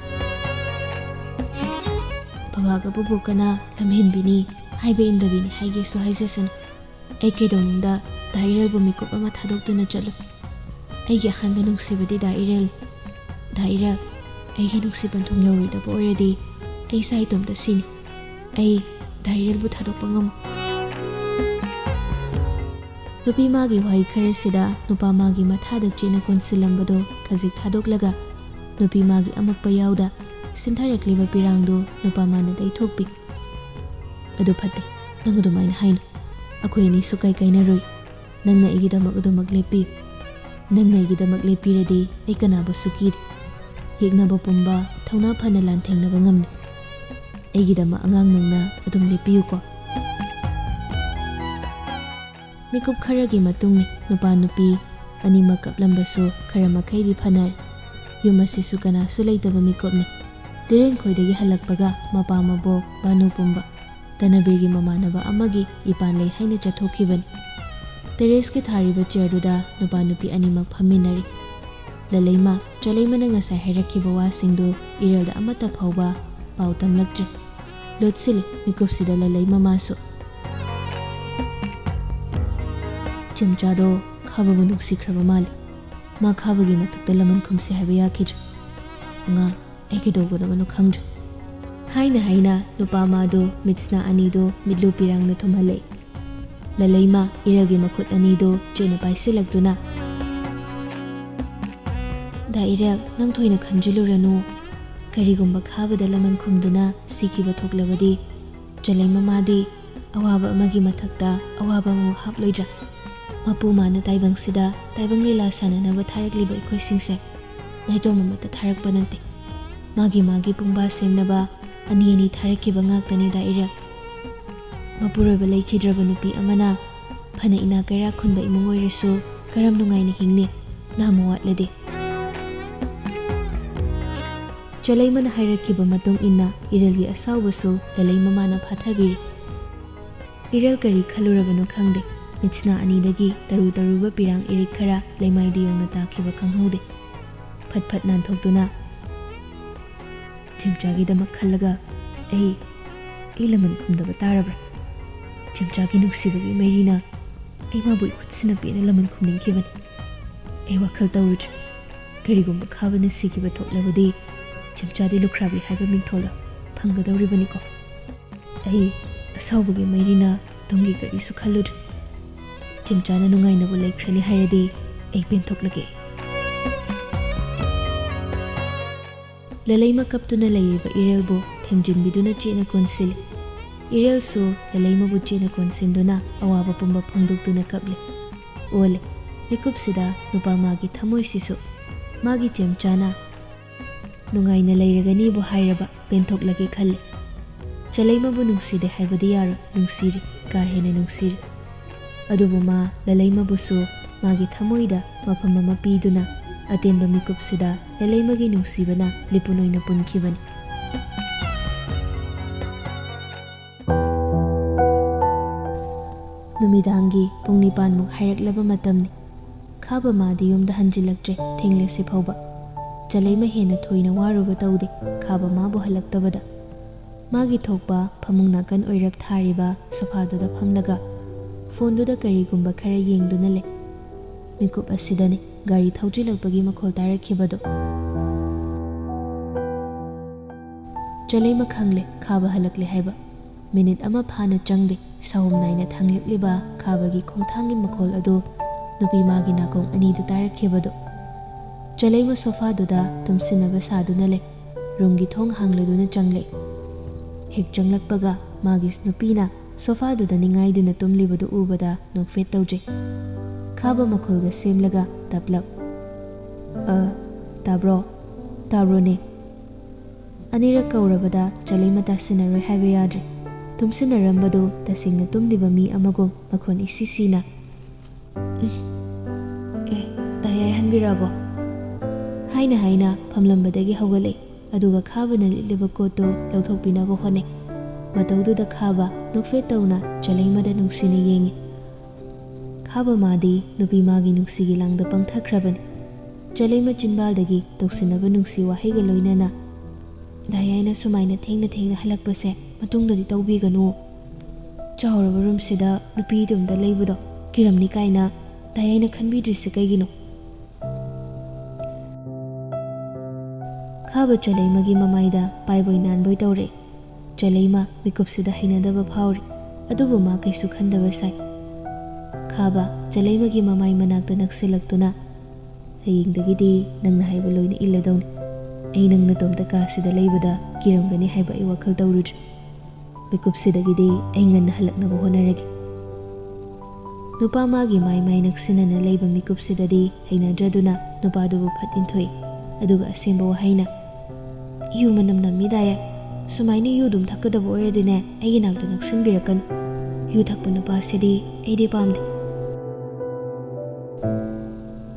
"ꯕꯕꯥꯒ ꯕꯨꯕꯣꯛꯀꯅ ꯂꯝꯍꯦꯟꯕꯤꯅꯤ, ꯍꯥꯏꯕ ꯏꯟꯗꯕꯤꯅꯤ ꯍꯥꯏꯒꯦꯁꯨ ꯍꯥꯏꯖꯁꯅꯨ꯫ ꯑꯩ ꯀꯩꯗꯧꯅꯨꯡꯗ ꯗꯥ ꯏꯔꯦꯜꯕꯨ ꯃꯤꯀꯨꯞ ꯑꯃ ꯊꯥꯗꯣꯛꯇꯨꯅ ꯆꯠꯂꯨ꯫ ꯑꯩꯒꯤ ꯑꯍꯥꯟꯕ ꯅꯨꯡꯁꯤꯕꯗꯤ ꯗꯥ ꯏꯔꯦꯜꯅꯤ꯫ ꯗꯥ ꯏꯔꯦꯜ, ꯑꯩꯒꯤ ꯅꯨꯡꯁꯤ ꯄꯟꯊꯨꯡ ꯌꯧꯔꯣꯏꯗꯕ ꯑꯣꯏꯔꯗꯤ ꯑꯩ ꯏꯁꯥ ꯏꯇꯣꯝꯇ ꯁꯤꯅꯤ꯫ ꯑꯩ ꯗꯥ ꯏꯔꯦꯜꯕꯨ ꯊꯥꯗꯣꯛꯄ ꯉꯝꯃꯣꯏ꯫" ꯅꯨꯄꯤ ꯃꯥꯒꯤ ꯋꯥꯍꯩ ꯈꯔꯁꯤꯗ ꯅꯨꯄꯥ ꯃꯥꯒꯤ ꯃꯊꯥꯗ ꯆꯦꯠꯅ ꯀꯣꯟꯁꯤꯜꯂꯝꯕꯗꯨ ꯈꯖꯤꯛ ꯊꯥꯗꯣꯛꯂꯒ ꯅꯨꯄꯤ ꯃꯥꯒꯤ ꯑꯃꯛꯄ ꯌꯥꯎꯗ ꯁꯤꯟꯊꯔꯛꯂꯤꯕ ꯄꯤꯔꯥꯡꯗꯨ ꯅꯨꯄꯥ ꯃꯥꯅ ꯇꯩꯊꯣꯛꯄꯤ꯫ "ꯑꯗꯨ ꯐꯠꯇꯦ, ꯅꯪ ꯑꯗꯨꯃꯥꯏꯅ ꯍꯥꯏꯅꯨ꯫ ꯑꯩꯈꯣꯏ ꯑꯅꯤ ꯁꯨꯀꯥꯏ ꯀꯥꯏꯅꯔꯣꯏ꯫ ꯅꯪꯅ ꯑꯩꯒꯤꯗꯃꯛ ꯑꯗꯨꯃꯛ ꯂꯦꯞꯄꯤꯌꯨ꯫ ꯅꯪꯅ ꯑꯩꯒꯤꯗꯃꯛ ꯂꯦꯞꯄꯤꯔꯗꯤ ꯑꯩ ꯀꯅꯥꯕꯨꯁꯨ ꯀꯤꯗꯦ꯫ ꯌꯦꯛꯅꯕ ꯄꯨꯝꯕ ꯊꯧꯅꯥ ꯐꯅ ꯂꯥꯟꯊꯦꯡꯅꯕ ꯉꯝꯂꯦ꯫ ꯑꯩꯒꯤꯗꯃꯛ ꯑꯉꯥꯡ ꯅꯪꯅ ꯑꯗꯨꯝ ꯂꯦꯞꯄꯤꯌꯨꯀꯣ꯫" ꯃꯤꯀꯨꯞ ꯈꯔꯒꯤ ꯃꯇꯨꯡꯅꯤ ꯅꯨꯄꯥ ꯅꯨꯄꯤ ꯑꯅꯤꯃꯛ ꯀꯞꯂꯝꯕꯁꯨ ꯈꯔ ꯃꯈꯩꯗꯤ ꯐꯅꯔꯦ꯫ ꯌꯨꯝ ꯑꯁꯤꯁꯨ ꯀꯅꯥꯁꯨ ꯂꯩꯇꯕ ꯃꯤꯀꯨꯞꯅꯤ꯫ ꯇꯤꯔꯦꯟꯈꯣꯏꯗꯒꯤ ꯍꯜꯂꯛꯄꯒ ꯃꯄꯥ ꯃꯕꯣꯛ, ꯕꯥꯅꯨ ꯄꯨꯝꯕ, ꯇꯅꯕꯤꯔꯒꯤ ꯃꯃꯥꯟꯅꯕ ꯑꯃꯒꯤ ꯏꯄꯥꯟ ꯂꯩ ꯍꯥꯏꯅ ꯆꯠꯊꯣꯛꯈꯤꯕꯅꯤ꯫ ꯇꯦꯔꯦꯁꯀꯤ ꯊꯥꯔꯤꯕ ꯆꯤꯌꯔꯗꯨꯗ ꯅꯨꯄꯥ ꯅꯨꯄꯤ ꯑꯅꯤꯃꯛ ꯐꯝꯃꯤꯟꯅꯔꯤ꯫ ꯂꯂꯩꯃ, ꯆꯂꯩꯃꯅ ꯉꯁꯥꯏ ꯍꯥꯏꯔꯛꯈꯤꯕ ꯋꯥꯁꯤꯡꯗꯨ ꯏꯔꯦꯜꯗ ꯑꯃꯠꯇ ꯐꯥꯎꯕ ꯄꯥꯎ ꯇꯝꯂꯛꯇ꯭ꯔꯤ꯫ ꯂꯣꯠꯁꯤꯜꯂꯤ ꯃꯤꯀꯨꯞꯁꯤꯗ ꯂꯂꯩꯃ ꯃꯥꯁꯨ꯫ ꯆꯦꯝꯆꯥꯗꯣ ꯈꯥꯕꯕꯨ ꯅꯨꯡꯁꯤꯈ꯭ꯔꯕ ꯃꯥꯜꯂꯤ꯫ ꯃꯥ ꯈꯥꯕꯒꯤ ꯃꯊꯛꯇ ꯂꯃꯟ ꯈꯨꯝꯁꯤ ꯍꯥꯏꯕ ꯌꯥꯈꯤꯗ꯭ꯔꯦ꯫ ꯉꯥ, ꯑꯩ ꯀꯩꯗꯧꯒꯗꯕꯅꯣ ꯈꯪꯗ꯭ꯔꯦ꯫ ꯍꯥꯏꯅ ꯍꯥꯏꯅ ꯅꯨꯄꯥ ꯃꯥꯗꯨ ꯃꯤꯠꯁꯅꯥ ꯑꯅꯤꯗꯨ ꯃꯤꯠꯂꯨ ꯄꯤꯔꯥꯡꯅ ꯊꯨꯝꯍꯜꯂꯛꯏ꯫ ꯂꯂꯩꯃ ꯏꯔꯦꯜꯒꯤ ꯃꯈꯨꯠ ꯑꯅꯤꯗꯨ ꯆꯦꯠꯅ ꯄꯥꯏꯁꯤꯜꯂꯛꯇꯨꯅ, "ꯗꯥ ꯏꯔꯦꯜ, ꯅꯪ ꯊꯣꯏꯅ ꯈꯟꯖꯤꯜꯂꯨꯔꯅꯨ꯫ ꯀꯔꯤꯒꯨꯝꯕ ꯈꯥꯕꯗ ꯂꯃꯟ ꯈꯨꯝꯗꯨꯅ ꯁꯤꯈꯤꯕ ꯊꯣꯛꯂꯕꯗꯤ, ꯆꯂꯩꯃ ꯃꯥꯗꯤ ꯑꯋꯥꯕ ꯑꯃꯒꯤ ꯃꯊꯛꯇ ꯑꯋꯥꯕ ꯑꯃꯕꯨ ꯍꯥꯞꯂꯣꯏꯗ꯭ꯔꯥ? ꯃꯄꯨ ꯃꯥꯅ ꯇꯥꯏꯕꯪꯁꯤꯗ ꯇꯥꯏꯕꯪ ꯂꯤꯂꯥ ꯁꯥꯟꯅꯅꯕ ꯊꯥꯔꯛꯂꯤꯕ ꯑꯩꯈꯣꯏꯁꯤꯡꯁꯦ ꯅꯥꯏꯇꯣꯝ ꯑꯃꯠꯇ ꯊꯥꯔꯛꯄ ꯅꯠꯇꯦ꯫ ꯃꯥꯒꯤ ꯃꯥꯒꯤ ꯄꯨꯡꯕꯥ ꯁꯦꯝꯅꯕ ꯑꯅꯤ ꯑꯅꯤ ꯊꯥꯔꯛꯈꯤꯕ ꯉꯥꯛꯇꯅꯤꯗ ꯏꯔꯦꯜ꯫ ꯃꯄꯨꯔꯣꯏꯕ ꯂꯩꯈꯤꯗ꯭ꯔꯕ ꯅꯨꯄꯤ ꯑꯃꯅ ꯐꯅ ꯏꯅꯥꯛ ꯀꯩꯔꯥꯛ ꯈꯨꯟꯕ ꯏꯃꯨꯡ ꯑꯣꯏꯔꯁꯨ ꯀꯔꯝ ꯅꯨꯡꯉꯥꯏꯅ ꯍꯤꯡꯅꯤ, ꯅꯥꯝꯃ ꯋꯥꯠꯂꯗꯤ?" ꯆꯂꯩꯃꯅ ꯍꯥꯏꯔꯛꯈꯤꯕ ꯃꯇꯨꯡ ꯏꯟꯅ ꯏꯔꯦꯜꯒꯤ ꯑꯁꯥꯎꯕꯁꯨ ꯂꯂꯩꯃ ꯃꯥꯅ ꯐꯥꯊꯕꯤꯔꯤ꯫ ꯏꯔꯦꯜ ꯀꯔꯤ ꯈꯜꯂꯨꯔꯕꯅꯣ ꯈꯪꯗꯦ, ꯃꯤꯠꯁꯅꯥ ꯑꯅꯤꯗꯒꯤ ꯇꯔꯨ ꯇꯔꯨꯕ ꯄꯤꯔꯥꯡ ꯏꯔꯤꯛ ꯈꯔ ꯂꯩꯃꯥꯏꯗ ꯌꯧꯅ ꯇꯥꯈꯤꯕ ꯈꯪꯍꯧꯗꯦ꯫ ꯐꯠ ꯐꯠ ꯅꯥꯟꯊꯣꯛꯇꯨꯅ, "ꯆꯦꯝꯆꯥꯒꯤꯗꯃꯛ ꯈꯜꯂꯒ ꯑꯩ, ꯑꯩ ꯂꯃꯟ ꯈꯨꯝꯗꯕ ꯇꯥꯔꯕ꯭ꯔꯥ? ꯆꯦꯝꯆꯥꯒꯤ ꯅꯨꯡꯁꯤꯕꯒꯤ ꯃꯩꯔꯤꯅ ꯑꯩ ꯃꯥꯕꯨ ꯏꯈꯨꯠꯁꯤꯅ ꯄꯦꯟꯅ ꯂꯃꯟ ꯈꯨꯝꯅꯤꯡꯈꯤꯕꯅꯤ꯫ ꯑꯩ ꯋꯥꯈꯜ ꯇꯧꯔꯨꯗ꯭ꯔꯦ꯫ ꯀꯔꯤꯒꯨꯝꯕ ꯈꯥꯕꯅ ꯁꯤꯈꯤꯕ ꯊꯣꯛꯂꯕꯗꯤ ꯆꯦꯝꯆꯥꯗꯤ ꯂꯨꯈ꯭ꯔꯥꯕꯤ ꯍꯥꯏꯕ ꯃꯤꯡꯊꯣꯜ ꯐꯪꯒꯗꯧꯔꯤꯕꯅꯤꯀꯣ꯫ ꯑꯩ ꯑꯁꯥꯎꯕꯒꯤ ꯃꯩꯔꯤꯅ ꯇꯨꯡꯒꯤ ꯀꯔꯤꯁꯨ ꯈꯜꯂꯨꯗ꯭ꯔꯦ꯫ ꯆꯦꯝꯆꯥꯅ ꯅꯨꯡꯉꯥꯏꯅꯕꯨ ꯂꯩꯈ꯭ꯔꯅꯤ ꯍꯥꯏꯔꯗꯤ ꯑꯩ ꯄꯦꯟꯊꯣꯛꯂꯒꯦ꯫" ꯂꯂꯩꯃ ꯀꯞꯇꯨꯅ ꯂꯩꯔꯤꯕ ꯏꯔꯦꯜꯕꯨ ꯊꯦꯝꯖꯤꯟꯕꯤꯗꯨꯅ ꯆꯦꯠꯅ ꯀꯣꯟꯁꯤꯜꯂꯤ꯫ ꯏꯔꯦꯜꯁꯨ ꯂꯂꯩꯃꯕꯨ ꯆꯦꯠꯅ ꯀꯣꯟꯁꯤꯟꯗꯨꯅ ꯑꯋꯥꯕ ꯄꯨꯝꯕ ꯐꯣꯡꯗꯣꯛꯇꯨꯅ ꯀꯞꯂꯤ꯫ ꯑꯣꯜꯂꯦ꯫ ꯃꯤꯀꯨꯞꯁꯤꯗ ꯅꯨꯄꯥ ꯃꯥꯒꯤ ꯊꯃꯣꯏꯁꯤꯁꯨ ꯃꯥꯒꯤ ꯆꯦꯝꯆꯥꯅ ꯅꯨꯡꯉꯥꯏꯅ ꯂꯩꯔꯒꯅꯤꯕꯨ ꯍꯥꯏꯔꯕ ꯄꯦꯟꯊꯣꯛꯂꯒꯦ ꯈꯜꯂꯤ꯫ ꯆꯂꯩꯃꯕꯨ ꯅꯨꯡꯁꯤꯗꯦ ꯍꯥꯏꯕꯗꯤ ꯌꯥꯔꯣꯏ, ꯅꯨꯡꯁꯤꯔꯤ, ꯀꯥ ꯍꯦꯟꯅ ꯅꯨꯡꯁꯤꯔꯤ꯫ ꯑꯗꯨꯕꯨ ꯃꯥ ꯂꯂꯩꯃꯕꯨꯁꯨ ꯃꯥꯒꯤ ꯊꯃꯣꯏꯗ ꯃꯐꯝ ꯑꯃ ꯄꯤꯗꯨꯅ ꯑꯇꯦꯟꯕ ꯃꯤꯀꯨꯞꯁꯤꯗ ꯂꯂꯩꯃꯒꯤ ꯅꯨꯡꯁꯤꯕꯅ ꯂꯤꯄꯨꯟ ꯑꯣꯏꯅ ꯄꯨꯟꯈꯤꯕꯅꯤ꯫ ꯅꯨꯃꯤꯗꯥꯡꯒꯤ ꯄꯨꯡ ꯅꯤꯄꯥꯟꯃꯨꯛ ꯍꯥꯏꯔꯛꯂꯕ ꯃꯇꯝꯅꯤ꯫ ꯈꯥꯕ ꯃꯥꯗꯤ ꯌꯨꯝꯗ ꯍꯟꯖꯤꯜꯂꯛꯇ꯭ꯔꯦ ꯊꯦꯡꯂꯁꯤ ꯐꯥꯎꯕ꯫ ꯆꯂꯩꯃ ꯍꯦꯟꯅ ꯊꯣꯏꯅ ꯋꯥꯔꯨꯕ ꯇꯧꯗꯦ ꯈꯥꯕ ꯃꯥꯕꯨ ꯍꯜꯂꯛꯇꯕꯗ꯫ ꯃꯥꯒꯤ ꯊꯣꯛꯄ ꯐꯃꯨꯡ ꯅꯥꯀꯟ ꯑꯣꯏꯔꯞ ꯊꯥꯔꯤꯕ ꯁꯣꯐꯥꯗꯨꯗ ꯐꯝꯂꯒ ꯐꯣꯟꯗꯨꯗ ꯀꯔꯤꯒꯨꯝꯕ ꯈꯔ ꯌꯦꯡꯗꯨꯅ ꯂꯩ꯫ ꯃꯤꯀꯨꯞ ꯑꯁꯤꯗꯅꯤ ꯒꯥꯔꯤ ꯊꯧꯖꯤꯜꯂꯛꯄꯒꯤ ꯃꯈꯣꯜ ꯇꯥꯔꯛꯈꯤꯕꯗꯨ꯫ ꯆꯂꯩꯃ ꯈꯪꯂꯦ ꯈꯥꯕ ꯍꯜꯂꯛꯂꯦ ꯍꯥꯏꯕ꯫ ꯃꯤꯅꯤꯠ ꯑꯃ ꯐꯥꯅ ꯆꯪꯗꯦ ꯁꯥꯍꯨꯝ ꯅꯥꯏꯅ ꯊꯥꯡꯂꯛꯂꯤꯕ ꯈꯥꯕꯒꯤ ꯈꯣꯡꯊꯥꯡꯒꯤ ꯃꯈꯣꯜ ꯑꯗꯨ ꯅꯨꯄꯤ ꯃꯥꯒꯤ ꯅꯥꯀꯣꯡ ꯑꯅꯤꯗ ꯇꯥꯔꯛꯈꯤꯕꯗꯨ꯫ ꯆꯂꯩꯃ ꯁꯣꯐꯥꯗꯨꯗ ꯇꯨꯝꯁꯤꯟꯅꯕ ꯁꯥꯗꯨꯅ ꯂꯩ꯫ ꯔꯨꯝꯒꯤ ꯊꯣꯡ ꯍꯥꯡꯂꯗꯨꯅ ꯆꯪꯂꯦ꯫ ꯍꯦꯛ ꯆꯪꯂꯛꯄꯒ ꯃꯥꯒꯤ ꯅꯨꯄꯤꯅ ꯁꯣꯐꯥꯗꯨꯗ ꯅꯤꯡꯉꯥꯏꯗꯨꯅ ꯇꯨꯝꯂꯤꯕꯗꯨ ꯎꯕꯗ ꯅꯣꯛꯐꯦꯠ ꯇꯧꯖꯩ꯫ ꯈꯥꯕ ꯃꯈꯣꯜꯒ ꯁꯦꯝꯂꯒ ꯇꯞꯂꯞ, "ꯑ, ꯇꯥꯕ꯭ꯔꯣ? ꯇꯥꯕ꯭ꯔꯣꯅꯦ?" ꯑꯅꯤꯔꯛ ꯀꯧꯔꯕꯗ ꯆꯂꯩꯃ ꯇꯥꯁꯤꯟꯅꯔꯣꯏ ꯍꯥꯏꯕ ꯌꯥꯗ꯭ꯔꯦ꯫ ꯇꯨꯝꯁꯤꯟꯅꯔꯝꯕꯗꯨ ꯇꯁꯦꯡꯅ ꯇꯨꯝꯂꯤꯕ ꯃꯤ ꯑꯃꯒꯨꯝ ꯃꯈꯣꯟ ꯏꯁꯤ ꯁꯤꯅ, "ꯎꯝ, ꯑꯦ, ꯇꯌꯥꯏ ꯍꯟꯕꯤꯔꯛꯑꯕꯣ?" ꯍꯥꯏꯅ ꯍꯥꯏꯅ ꯐꯝꯂꯝꯕꯗꯒꯤ ꯍꯧꯒꯠꯂꯛꯏ꯫ ꯑꯗꯨꯒ ꯈꯥꯕꯅ ꯂꯤꯠꯂꯤꯕ ꯀꯣꯠꯇꯨ ꯂꯧꯊꯣꯛꯄꯤꯅꯕ ꯍꯣꯠꯅꯩ꯫ ꯃꯇꯧꯗꯨꯗ ꯈꯥꯕ ꯅꯣꯛꯐꯦꯠ ꯇꯧꯅ ꯆꯂꯩꯃꯗ ꯅꯨꯡꯁꯤꯅ ꯌꯦꯡꯉꯤ꯫ ꯈꯥꯕ ꯃꯥꯗꯤ ꯅꯨꯄꯤ ꯃꯥꯒꯤ ꯅꯨꯡꯁꯤꯒꯤ ꯂꯥꯡꯗ ꯄꯪꯊꯈ꯭ꯔꯕꯅꯤ꯫ ꯆꯂꯩꯃ ꯆꯤꯟꯕꯥꯜꯗꯒꯤ ꯇꯧꯁꯤꯟꯅꯕ ꯅꯨꯡꯁꯤ ꯋꯥꯍꯩꯒ ꯂꯣꯏꯅꯅ, "ꯗꯥꯌꯥꯏꯅ ꯁꯨꯃꯥꯏꯅ ꯊꯦꯡꯅ ꯊꯦꯡꯅ ꯍꯜꯂꯛꯄꯁꯦ ꯃꯇꯨꯡꯗꯗꯤ ꯇꯧꯕꯤꯒꯅꯨ꯫ ꯆꯥꯎꯔꯕ ꯔꯨꯝꯁꯤꯗ ꯅꯨꯄꯤ ꯏꯇꯣꯝꯇ ꯂꯩꯕꯗꯣ ꯀꯤꯔꯝꯅꯤ ꯀꯥꯏꯅ ꯗꯥꯌꯥꯏꯅ ꯈꯟꯕꯤꯗ꯭ꯔꯤꯁꯦ ꯀꯩꯒꯤꯅꯣ?" ꯈꯥꯕ ꯆꯂꯩꯃꯒꯤ ꯃꯃꯥꯏꯗ ꯄꯥꯏꯕꯣꯏ ꯅꯥꯟꯕꯣꯏ ꯇꯧꯔꯦ꯫ ꯆꯂꯩꯃ ꯃꯤꯀꯨꯞꯁꯤꯗ ꯍꯩꯅꯗꯕ ꯐꯥꯎꯔꯤ, ꯑꯗꯨꯕꯨ ꯃꯥ ꯀꯩꯁꯨ ꯈꯟꯗꯕ ꯁꯥꯏ꯫ ꯈꯥꯕ ꯆꯂꯩꯃꯒꯤ ꯃꯃꯥꯏ ꯃꯅꯥꯛꯇ ꯅꯛꯁꯤꯜꯂꯛꯇꯨꯅ, "ꯍꯌꯦꯡꯗꯒꯤꯗꯤ ꯅꯪꯅ ꯍꯥꯏꯕ ꯂꯣꯏꯅ ꯏꯜꯂꯗꯧꯅꯤ꯫ ꯑꯩ ꯅꯪ ꯅꯇꯣꯝꯇ ꯀꯥꯁꯤꯗ ꯂꯩꯕꯗ ꯀꯤꯔꯝꯒꯅꯤ ꯍꯥꯏꯕ ꯑꯩ ꯋꯥꯈꯜ ꯇꯧꯔꯨꯗ꯭ꯔꯦ꯫ ꯃꯤꯀꯨꯞꯁꯤꯗꯒꯤꯗꯤ ꯑꯩ ꯉꯟꯅ ꯍꯜꯂꯛꯅꯕ ꯍꯣꯠꯅꯔꯒꯦ꯫" ꯅꯨꯄꯥ ꯃꯥꯒꯤ ꯃꯥꯏ ꯃꯥꯏ ꯅꯛꯁꯤꯟꯅꯅ ꯂꯩꯕ ꯃꯤꯀꯨꯞꯁꯤꯗꯗꯤ ꯍꯩꯅꯗ꯭ꯔꯗꯨꯅ ꯅꯨꯄꯥꯗꯨꯕꯨ ꯐꯠ ꯏꯟꯊꯣꯛꯏ꯫ ꯑꯗꯨꯒ ꯑꯁꯦꯡꯕ ꯋꯥꯍꯩꯅ, "ꯌꯨ ꯃꯅꯝ ꯅꯝꯃꯤꯗꯥꯌꯦ꯫ ꯁꯨꯃꯥꯏꯅ ꯌꯨ ꯑꯗꯨꯝ ꯊꯛꯀꯗꯕ ꯑꯣꯏꯔꯗꯤꯅꯦ, ꯑꯩꯒꯤ ꯅꯥꯛꯇ ꯅꯛꯁꯤꯟꯕꯤꯔꯛꯀꯅꯨ꯫ ꯌꯨ ꯊꯛꯄ ꯅꯨꯄꯥꯁꯤꯗꯤ ꯑꯩꯗꯤ ꯄꯥꯝꯗꯦ꯫"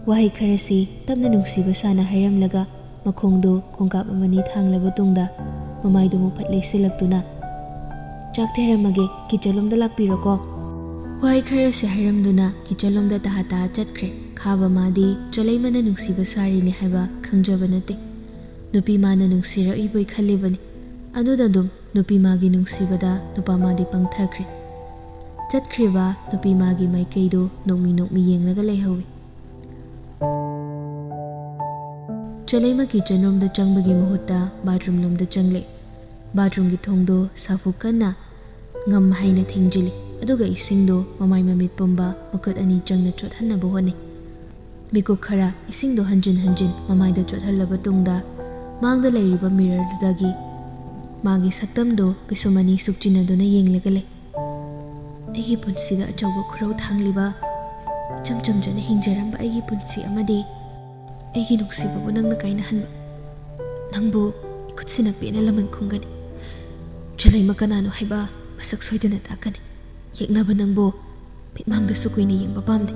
ꯋꯥꯍꯩ ꯈꯔꯁꯤ ꯇꯞꯅ ꯅꯨꯡꯁꯤꯕ ꯁꯥꯅ ꯍꯥꯏꯔꯝꯂꯒ ꯃꯈꯣꯡꯗꯨ ꯈꯣꯡꯀꯥꯞ ꯑꯃꯅꯤ ꯊꯥꯡꯂꯕ ꯇꯨꯡꯗ ꯃꯃꯥꯏꯗꯨ ꯃꯨꯐꯠ ꯂꯩꯁꯤꯜꯂꯛꯇꯨꯅ, "ꯆꯥꯛ ꯊꯤꯔꯝꯃꯒꯦ, ꯀꯤꯆꯟꯂꯣꯝꯗ ꯂꯥꯛꯄꯤꯔꯣꯀꯣ꯫" ꯋꯥꯍꯩ ꯈꯔꯁꯤ ꯍꯥꯏꯔꯝꯗꯨꯅ ꯀꯤꯆꯟꯂꯣꯝꯗ ꯇꯍꯥ ꯇꯍꯥ ꯆꯠꯈ꯭ꯔꯦ꯫ ꯈꯥꯕ ꯃꯥꯗꯤ ꯆꯂꯩꯃꯅ ꯅꯨꯡꯁꯤꯕ ꯁꯥꯔꯤꯅꯤ ꯍꯥꯏꯕ ꯈꯪꯖꯕ ꯅꯠꯇꯦ꯫ ꯅꯨꯄꯤ ꯃꯥꯅ ꯅꯨꯡꯁꯤꯔꯛꯏꯕꯣꯏ ꯈꯜꯂꯤꯕꯅꯤ꯫ ꯑꯗꯨꯅ ꯑꯗꯨꯝ ꯅꯨꯄꯤ ꯃꯥꯒꯤ ꯅꯨꯡꯁꯤꯕꯗ ꯅꯨꯄꯥ ꯃꯥꯗꯤ ꯄꯪꯊꯈ꯭ꯔꯦ꯫ ꯆꯠꯈ꯭ꯔꯤꯕ ꯅꯨꯄꯤ ꯃꯥꯒꯤ ꯃꯥꯏꯀꯩꯗꯨ ꯅꯣꯛꯃꯤ ꯅꯣꯛꯃꯤ ꯌꯦꯡꯂꯒ ꯂꯩꯍꯧꯏ꯫ ꯆꯂꯩꯃ ꯀꯤꯆꯟ ꯔꯣꯝꯗ ꯆꯪꯕꯒꯤ ꯃꯍꯨꯠꯇ ꯕꯥꯠꯔꯨꯝ ꯂꯣꯝꯗ ꯆꯪꯂꯦ꯫ ꯕꯥꯊꯔꯨꯝꯒꯤ ꯊꯣꯡꯗꯣ ꯁꯥꯐꯨ ꯀꯟꯅ ꯉꯝ ꯍꯩꯅ ꯊꯤꯡꯖꯤꯜꯂꯤ, ꯑꯗꯨꯒ ꯏꯁꯤꯡꯗꯣ ꯃꯃꯥꯏ ꯃꯃꯤꯠ ꯄꯨꯝꯕ ꯃꯈꯨꯠ ꯑꯅꯤ ꯆꯪꯅ ꯆꯣꯠꯍꯟꯅꯕ ꯍꯣꯠꯅꯩ꯫ ꯃꯤꯀꯨꯞ ꯈꯔ ꯏꯁꯤꯡꯗꯣ ꯍꯟꯖꯤꯟ ꯍꯟꯖꯤꯟ ꯃꯃꯥꯏꯗ ꯆꯣꯠꯍꯜꯂꯕ ꯇꯨꯡꯗ, ꯃꯥꯡꯗ ꯂꯩꯔꯤꯕ ꯃꯤꯔꯔꯗꯨꯗꯒꯤ ꯃꯥꯒꯤ ꯁꯛꯇꯝꯗꯣ ꯄꯤꯁꯨꯝ ꯑꯅꯤ ꯁꯨꯛꯆꯤꯟꯅꯗꯨꯅ ꯌꯦꯡꯂꯒ ꯂꯩ꯫ "ꯑꯩꯒꯤ ꯄꯨꯟꯁꯤꯗ ꯑꯆꯧꯕ ꯈꯨꯔꯧ ꯊꯥꯡꯂꯤꯕ, ꯏꯆꯝ ꯆꯝꯖꯅ ꯍꯤꯡꯖꯔꯝꯕ ꯑꯩꯒꯤ ꯄꯨꯟꯁꯤ ꯑꯃꯗꯤ ꯑꯩꯒꯤ ꯅꯨꯡꯁꯤꯕꯕꯨ ꯅꯪꯅ ꯀꯥꯏꯅꯍꯟꯕ꯫ ꯅꯪꯕꯨ ꯏꯈꯨꯠꯁꯤꯅ ꯄꯦꯟꯅ ꯂꯃꯟ ꯈꯨꯝꯒꯅꯤ꯫ ꯆꯂꯩꯃ ꯀꯅꯥꯅꯣ ꯍꯥꯏꯕ ꯃꯁꯛ ꯁꯣꯏꯗꯅ ꯇꯥꯛꯀꯅꯤ꯫ ꯌꯦꯛꯅꯕ ꯅꯪꯕꯨ ꯃꯤꯠꯃꯥꯡꯗꯁꯨ ꯀꯨꯏꯅ ꯌꯦꯡꯕ ꯄꯥꯝꯗꯦ꯫"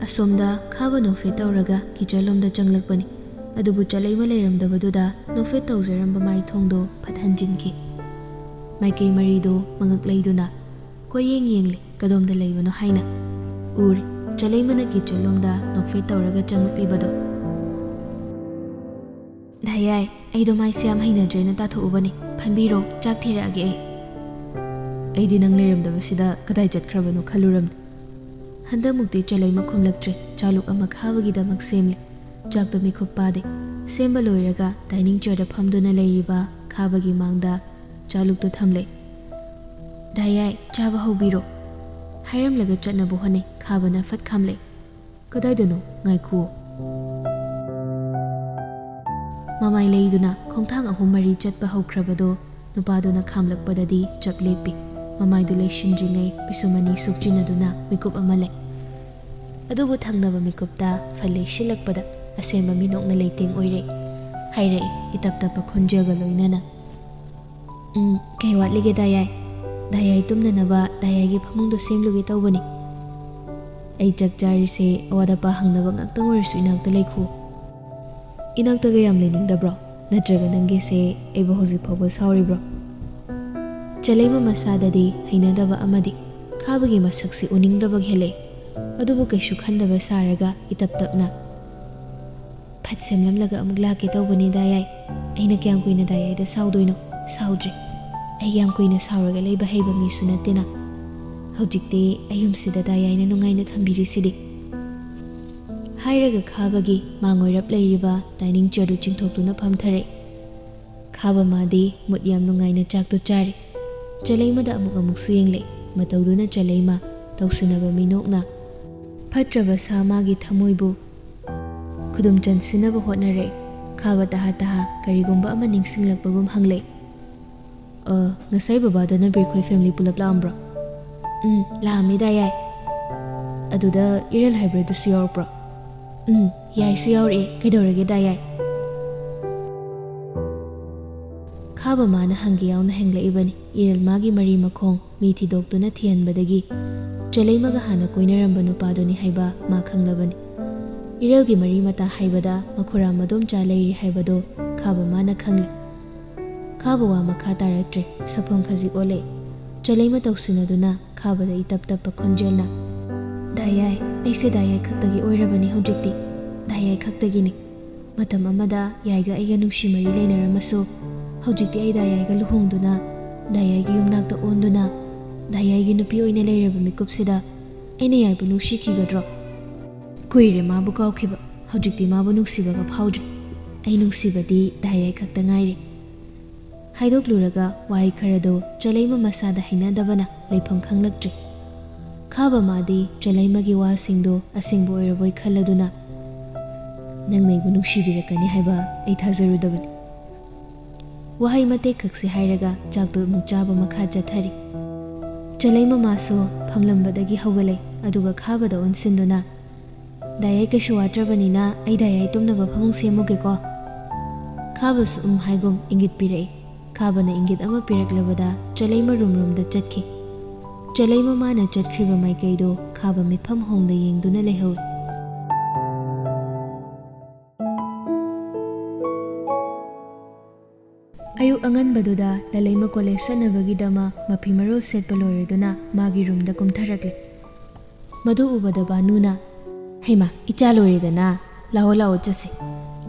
ꯑꯁꯣꯝꯗ ꯈꯥꯕ ꯅꯣꯛꯐꯦꯠ ꯇꯧꯔꯒ ꯀꯤꯆꯟꯂꯣꯝꯗ ꯆꯪꯂꯛꯄꯅꯤ꯫ ꯑꯗꯨꯕꯨ ꯆꯂꯩꯃ ꯂꯩꯔꯝꯗꯕꯗꯨꯗ ꯅꯣꯛꯐꯦꯠ ꯇꯧꯖꯔꯝꯕ ꯃꯥꯏ ꯊꯣꯡꯗꯣ ꯐꯠ ꯍꯟꯖꯤꯟꯈꯤ꯫ ꯃꯥꯏꯀꯩ ꯃꯔꯤꯗꯣ ꯃꯉꯛ ꯂꯩꯗꯨꯅ ꯀꯣꯏꯌꯦꯡ ꯌꯦꯡꯂꯤ꯫ ꯀꯗꯣꯝꯗ ꯂꯩꯕꯅꯣ ꯍꯥꯏꯅ ꯎꯔꯦ꯫ ꯆꯂꯩꯃꯅ ꯀꯤꯆꯟꯂꯣꯝꯗ ꯅꯣꯛꯐꯦꯠ ꯇꯧꯔꯒ ꯆꯪꯂꯛꯂꯤꯕꯗꯣ꯫ "ꯗꯥ ꯌꯥꯏ, ꯑꯩꯗꯣ ꯃꯥꯏꯁꯦ ꯌꯥꯝ ꯍꯩꯅꯗ꯭ꯔꯦꯅ ꯇꯥꯊꯣꯛꯎꯕꯅꯤ꯫ ꯐꯝꯕꯤꯔꯣ, ꯆꯥꯛ ꯊꯤꯔꯛꯑꯒꯦ ꯑꯩ꯫" "ꯑꯩꯗꯤ ꯅꯪ ꯂꯩꯔꯝꯗꯕꯁꯤꯗ ꯀꯗꯥꯏ ꯆꯠꯈ꯭ꯔꯕꯅꯣ ꯈꯜꯂꯨꯔꯝꯅꯤ꯫" ꯍꯟꯗꯛꯃꯨꯛꯇꯤ ꯆꯂꯩꯃ ꯈꯨꯝꯂꯛꯇ꯭ꯔꯦ꯫ ꯆꯥꯂꯨꯛ ꯑꯃ ꯈꯥꯕꯒꯤꯗꯃꯛ ꯁꯦꯝꯂꯤ꯫ ꯆꯥꯛꯇꯣ ꯃꯤꯈꯨꯞ ꯄꯥꯗꯦ꯫ ꯁꯦꯝꯕ ꯂꯣꯏꯔꯒ ꯗꯥꯏꯅꯤꯡ ꯆꯤꯌꯔꯗ ꯐꯝꯗꯨꯅ ꯂꯩꯔꯤꯕ ꯈꯥꯕꯒꯤ ꯃꯥꯡꯗ ꯆꯥꯂꯨꯛꯇꯨ ꯊꯝꯂꯦ꯫ "ꯗꯥ ꯌꯥꯏ, ꯆꯥꯕ ꯍꯧꯕꯤꯔꯣ" ꯍꯥꯏꯔꯝꯂꯒ ꯆꯠꯅꯕ ꯍꯣꯠꯅꯩ꯫ ꯈꯥꯕꯅ ꯐꯠ ꯈꯥꯝꯂꯦ꯫ "ꯀꯗꯥꯏꯗꯅꯣ? ꯉꯥꯏꯈꯨꯑꯣ꯫" ꯃꯃꯥꯏ ꯂꯩꯗꯨꯅ ꯈꯣꯡꯊꯥꯡ ꯑꯍꯨꯝ ꯃꯔꯤ ꯆꯠꯄ ꯍꯧꯈ꯭ꯔꯕꯗꯣ ꯅꯨꯄꯥꯗꯨꯅ ꯈꯥꯝꯂꯛꯄꯗꯗꯤ ꯆꯞ ꯂꯦꯞꯄꯤ꯫ ꯃꯃꯥꯏꯗꯨ ꯂꯩꯁꯤꯟꯗ꯭ꯔꯤꯉꯩ ꯄꯤꯁꯨꯝ ꯑꯅꯤ ꯁꯨꯛꯆꯤꯟꯅꯗꯨꯅ ꯃꯤꯀꯨꯞ ꯑꯃ ꯂꯩ꯫ ꯑꯗꯨꯕꯨ ꯊꯪꯅꯕ ꯃꯤꯀꯨꯞꯇ ꯐꯠ ꯂꯩꯁꯤꯜꯂꯛꯄꯗ ꯑꯁꯦꯡꯕ ꯃꯤꯅꯣꯛꯅ ꯂꯩꯇꯦꯡ ꯑꯣꯏꯔꯛꯏ꯫ ꯍꯥꯏꯔꯛꯏ ꯏꯇꯞ ꯇꯞꯄ ꯈꯣꯟꯖꯦꯜꯒ ꯂꯣꯏꯅꯅ꯫ "ꯎꯝ, ꯀꯩ ꯋꯥꯠꯂꯤꯒꯦ ꯗꯥ ꯌꯥꯏ? ꯗꯥ ꯌꯥꯏ ꯇꯨꯝꯅꯅꯕ ꯗꯥ ꯌꯥꯏꯒꯤ ꯐꯃꯨꯡꯗꯣ ꯁꯦꯝꯂꯨꯒꯦ ꯇꯧꯕꯅꯤ꯫" "ꯑꯩ ꯆꯥꯛ ꯆꯥꯔꯤꯁꯦ ꯑꯋꯥꯠ ꯑꯄꯥ ꯍꯪꯅꯕ ꯉꯥꯛꯇꯪ ꯑꯣꯏꯔꯁꯨ ꯏꯅꯥꯛꯇ ꯂꯩꯈꯣ꯫" "ꯏꯅꯥꯛꯇꯒ ꯌꯥꯝ ꯂꯩꯅꯤꯡꯗꯕ꯭ꯔꯣ? ꯅꯠꯇ꯭ꯔꯒ ꯅꯪꯒꯤꯁꯦ ꯑꯩꯕꯨ ꯍꯧꯖꯤꯛ ꯐꯥꯎꯕ ꯁꯥꯎꯔꯤꯕ꯭ꯔꯣ?" ꯆꯂꯩꯃ ꯃꯁꯥꯗꯗꯤ ꯍꯩꯅꯗꯕ ꯑꯃꯗꯤ ꯈꯥꯕꯒꯤ ꯃꯁꯛꯁꯤ ꯎꯅꯤꯡꯗꯕ ꯍꯦꯜꯂꯛꯏ꯫ ꯑꯗꯨꯕꯨ ꯀꯩꯁꯨ ꯈꯟꯗꯕ ꯁꯥꯔꯒ ꯏꯇꯞ ꯇꯞꯅ ꯐꯠ ꯁꯦꯝꯂꯝꯂꯒ ꯑꯃꯨꯛ ꯂꯥꯛꯀꯦ ꯇꯧꯕꯅꯤ ꯗꯥ ꯌꯥꯏ꯫ ꯑꯩꯅ ꯀꯌꯥꯝ ꯀꯨꯏꯅ ꯗꯥ ꯌꯥꯏꯗ ꯁꯥꯎꯗꯣꯏꯅꯣ? ꯁꯥꯎꯗ꯭ꯔꯦ꯫ ꯑꯩ ꯌꯥꯝ ꯀꯨꯏꯅ ꯁꯥꯎꯔꯒ ꯂꯩꯕ ꯍꯩꯕ ꯃꯤꯁꯨ ꯅꯠꯇꯦꯅ꯫ ꯍꯧꯖꯤꯛꯇꯤ ꯑꯩ ꯌꯨꯝꯁꯤꯗ ꯗꯥ ꯌꯥꯏꯅ ꯅꯨꯡꯉꯥꯏꯅ ꯊꯝꯕꯤꯔꯤꯁꯤꯗꯤ꯫ ꯍꯥꯏꯔꯒ ꯈꯥꯕꯒꯤ ꯃꯥꯡ ꯑꯣꯏꯔꯞ ꯂꯩꯔꯤꯕ ꯗꯥꯏꯅꯤꯡ ꯆꯤꯌꯔꯗꯨ ꯆꯤꯡꯊꯣꯛꯇꯨꯅ ꯐꯝꯊꯔꯛꯏ꯫ ꯈꯥꯕ ꯃꯥꯗꯤ ꯃꯨꯠ ꯌꯥꯝ ꯅꯨꯡꯉꯥꯏꯅ ꯆꯥꯛꯇꯨ ꯆꯥꯔꯤ꯫ ꯆꯂꯩꯃꯗ ꯑꯃꯨꯛ ꯑꯃꯨꯛꯁꯨ ꯌꯦꯡꯂꯛꯏ꯫ ꯃꯇꯧꯗꯨꯅ ꯆꯂꯩꯃ ꯇꯧꯁꯤꯟꯅꯕ ꯃꯤꯅꯣꯛꯅ ꯐꯠꯇ꯭ꯔꯕ ꯁꯥ ꯃꯥꯒꯤ ꯊꯃꯣꯏꯕꯨ ꯈꯨꯗꯨꯝ ꯆꯟꯁꯤꯟꯅꯕ ꯍꯣꯠꯅꯔꯦ꯫ ꯈꯥꯕ ꯇꯍꯥ ꯇꯍꯥ ꯀꯔꯤꯒꯨꯝꯕ ꯑꯃ ꯅꯤꯡꯁꯤꯡꯂꯛꯄꯒꯨꯝ ꯍꯪꯂꯦ꯫ "ꯑ, ꯉꯁꯥꯏ ꯕꯕꯥꯗ ꯅꯕꯤꯔꯈꯣꯏ ꯐꯦꯃꯤꯂꯤ ꯄꯨꯂꯞ ꯂꯥꯛꯑꯝꯕ꯭ꯔꯣ?" "ꯎꯝ, ꯂꯥꯛꯑꯝꯃꯦ ꯗꯥ ꯌꯥꯏ꯫" "ꯑꯗꯨꯗ ꯏꯔꯦꯜ ꯍꯥꯏꯕ꯭ꯔꯥ ꯑꯗꯨꯁꯨ ꯌꯥꯎꯔꯛꯄ꯭ꯔꯣ?" "ꯎꯝ, ꯌꯥꯏꯁꯨ ꯌꯥꯎꯔꯛꯑꯦ꯫ ꯀꯩꯗꯧꯔꯒꯦ ꯗꯥ ꯌꯥꯏ?" ꯈꯥꯕ ꯃꯥꯅ ꯍꯪꯒꯦ ꯌꯥꯎꯅ ꯍꯪꯂꯛꯏꯕꯅꯤ꯫ ꯏꯔꯦꯜ ꯃꯥꯒꯤ ꯃꯔꯤ ꯃꯈꯣꯡ ꯃꯤ ꯊꯤꯗꯣꯛꯇꯨꯅ ꯊꯤꯍꯟꯕꯗꯒꯤ ꯆꯂꯩꯃꯒ ꯍꯥꯟꯅ ꯀꯣꯏꯅꯔꯝꯕ ꯅꯨꯄꯥꯗꯨꯅꯤ ꯍꯥꯏꯕ ꯃꯥ ꯈꯪꯂꯕꯅꯤ꯫ ꯏꯔꯦꯜꯒꯤ ꯃꯔꯤ ꯃꯇꯥ ꯍꯥꯏꯕꯗ ꯃꯈꯨꯔꯥ ꯃꯗꯣꯝꯆꯥ ꯂꯩꯔꯤ ꯍꯥꯏꯕꯗꯨ ꯈꯥꯕ ꯃꯥꯅ ꯈꯪꯂꯦ꯫ ꯈꯥꯕ ꯋꯥ ꯃꯈꯥ ꯇꯥꯔꯛꯇ꯭ꯔꯦ꯫ ꯁꯛꯐꯝ ꯈꯖꯤꯛ ꯑꯣꯜꯂꯛꯏ꯫ ꯆꯂꯩꯃ ꯇꯧꯁꯤꯟꯅꯗꯨꯅ ꯈꯥꯕꯗ ꯏꯇꯞ ꯇꯞꯄ ꯈꯣꯟꯖꯦꯜꯅ, "ꯗꯥ ꯌꯥꯏ, ꯑꯩꯁꯦ ꯗꯥ ꯌꯥꯏ ꯈꯛꯇꯒꯤ ꯑꯣꯏꯔꯕꯅꯤ ꯍꯧꯖꯤꯛꯇꯤ꯫ ꯗꯥ ꯌꯥꯏ ꯈꯛꯇꯒꯤꯅꯤ꯫ ꯃꯇꯝ ꯑꯃꯗ ꯌꯥꯏꯒ ꯑꯩꯒ ꯅꯨꯡꯁꯤ ꯃꯔꯤ ꯂꯩꯅꯔꯝꯃꯁꯨ, ꯍꯧꯖꯤꯛꯇꯤ ꯑꯩ ꯗꯥ ꯌꯥꯏꯒ ꯂꯨꯍꯣꯡꯗꯨꯅ, ꯗꯥ ꯌꯥꯏꯒꯤ ꯌꯨꯝꯅꯥꯛꯇ ꯑꯣꯟꯗꯨꯅ, ꯗꯥ ꯌꯥꯏꯒꯤ ꯅꯨꯄꯤ ꯑꯣꯏꯅ ꯂꯩꯔꯕ ꯃꯤꯀꯨꯞꯁꯤꯗ ꯑꯩꯅ ꯌꯥꯏꯕꯨ ꯅꯨꯡꯁꯤꯈꯤꯒꯗ꯭ꯔꯣ? ꯀꯨꯏꯔꯦ ꯃꯥꯕꯨ ꯀꯥꯎꯈꯤꯕ꯫ ꯍꯧꯖꯤꯛꯇꯤ ꯃꯥꯕꯨ ꯅꯨꯡꯁꯤꯕꯒ ꯐꯥꯎꯗ꯭ꯔꯦ꯫ ꯑꯩ ꯅꯨꯡꯁꯤꯕꯗꯤ ꯗꯥ ꯌꯥꯏ ꯈꯛꯇ ꯉꯥꯏꯔꯦ꯫" ꯍꯥꯏꯗꯣꯛꯂꯨꯔꯒ ꯋꯥꯍꯩ ꯈꯔꯗꯨ ꯆꯂꯩꯃ ꯃꯁꯥꯗ ꯍꯩꯅꯗꯕꯅ ꯂꯩꯐꯝ ꯈꯪꯂꯛꯇ꯭ꯔꯦ꯫ ꯈꯥꯕ ꯃꯥꯗꯤ ꯆꯂꯩꯃꯒꯤ ꯋꯥꯁꯤꯡꯗꯨ ꯑꯁꯦꯡꯕ ꯑꯣꯏꯔꯕꯣꯏ ꯈꯜꯂꯗꯨꯅ, "ꯅꯪꯅ ꯑꯩꯕꯨ ꯅꯨꯡꯁꯤꯕꯤꯔꯛꯀꯅꯤ ꯍꯥꯏꯕ ꯑꯩ ꯊꯥꯖꯔꯨꯗꯕꯅꯤ꯫" ꯋꯥꯍꯩ ꯃꯇꯦꯛ ꯈꯛꯁꯤ ꯍꯥꯏꯔꯒ ꯆꯥꯛꯇꯨ ꯑꯃꯨꯛ ꯆꯥꯕ ꯃꯈꯥ ꯆꯠꯊꯔꯤ꯫ ꯆꯂꯩꯃ ꯃꯥꯁꯨ ꯐꯝꯂꯝꯕꯗꯒꯤ ꯍꯧꯒꯠꯂꯛꯏ, ꯑꯗꯨꯒ ꯈꯥꯕꯗ ꯑꯣꯟꯁꯤꯟꯗꯨꯅ, "ꯗꯥ ꯌꯥꯏ ꯀꯩꯁꯨ ꯋꯥꯠꯇ꯭ꯔꯕꯅꯤꯅ ꯑꯩ ꯗꯥ ꯌꯥꯏ ꯇꯨꯝꯅꯕ ꯐꯃꯨꯡ ꯁꯦꯝꯃꯨꯒꯦꯀꯣ?" ꯈꯥꯕꯁꯨ ꯎꯝ ꯍꯥꯏꯒꯨꯝ ꯏꯪꯒꯤꯠ ꯄꯤꯔꯛꯏ꯫ ꯈꯥꯕꯅ ꯏꯪꯒꯤꯠ ꯑꯃ ꯄꯤꯔꯛꯂꯕꯗ ꯆꯂꯩꯃ ꯔꯨꯝ ꯔꯨꯝꯗ ꯆꯠꯈꯤ꯫ ꯆꯂꯩꯃ ꯃꯥꯅ ꯆꯠꯈ꯭ꯔꯤꯕ ꯃꯥꯏꯀꯩꯗꯨ ꯈꯥꯕ ꯃꯤꯠꯐꯝ ꯍꯣꯡꯗ ꯌꯦꯡꯗꯨꯅ ꯂꯩꯍꯧꯏ꯫ ꯑꯌꯨꯛ ꯑꯉꯟꯕꯗꯨꯗ ꯂꯂꯩꯃ ꯀꯣꯂꯦꯖ ꯆꯠꯅꯕꯒꯤꯗꯃꯛ ꯃꯐꯤ ꯃꯔꯣꯜ ꯁꯦꯠꯄ ꯂꯣꯏꯔꯗꯨꯅ ꯃꯥꯒꯤ ꯔꯨꯝꯗ ꯀꯨꯝꯊꯔꯛꯂꯦ꯫ ꯃꯗꯨ ꯎꯕꯗ ꯕꯥꯅꯨꯅ, "ꯍꯩꯃꯥ, ꯏꯆꯥ ꯂꯣꯏꯔꯦꯗꯅ, ꯂꯥꯛꯑꯣ ꯂꯥꯛꯑꯣ ꯆꯠꯁꯤ꯫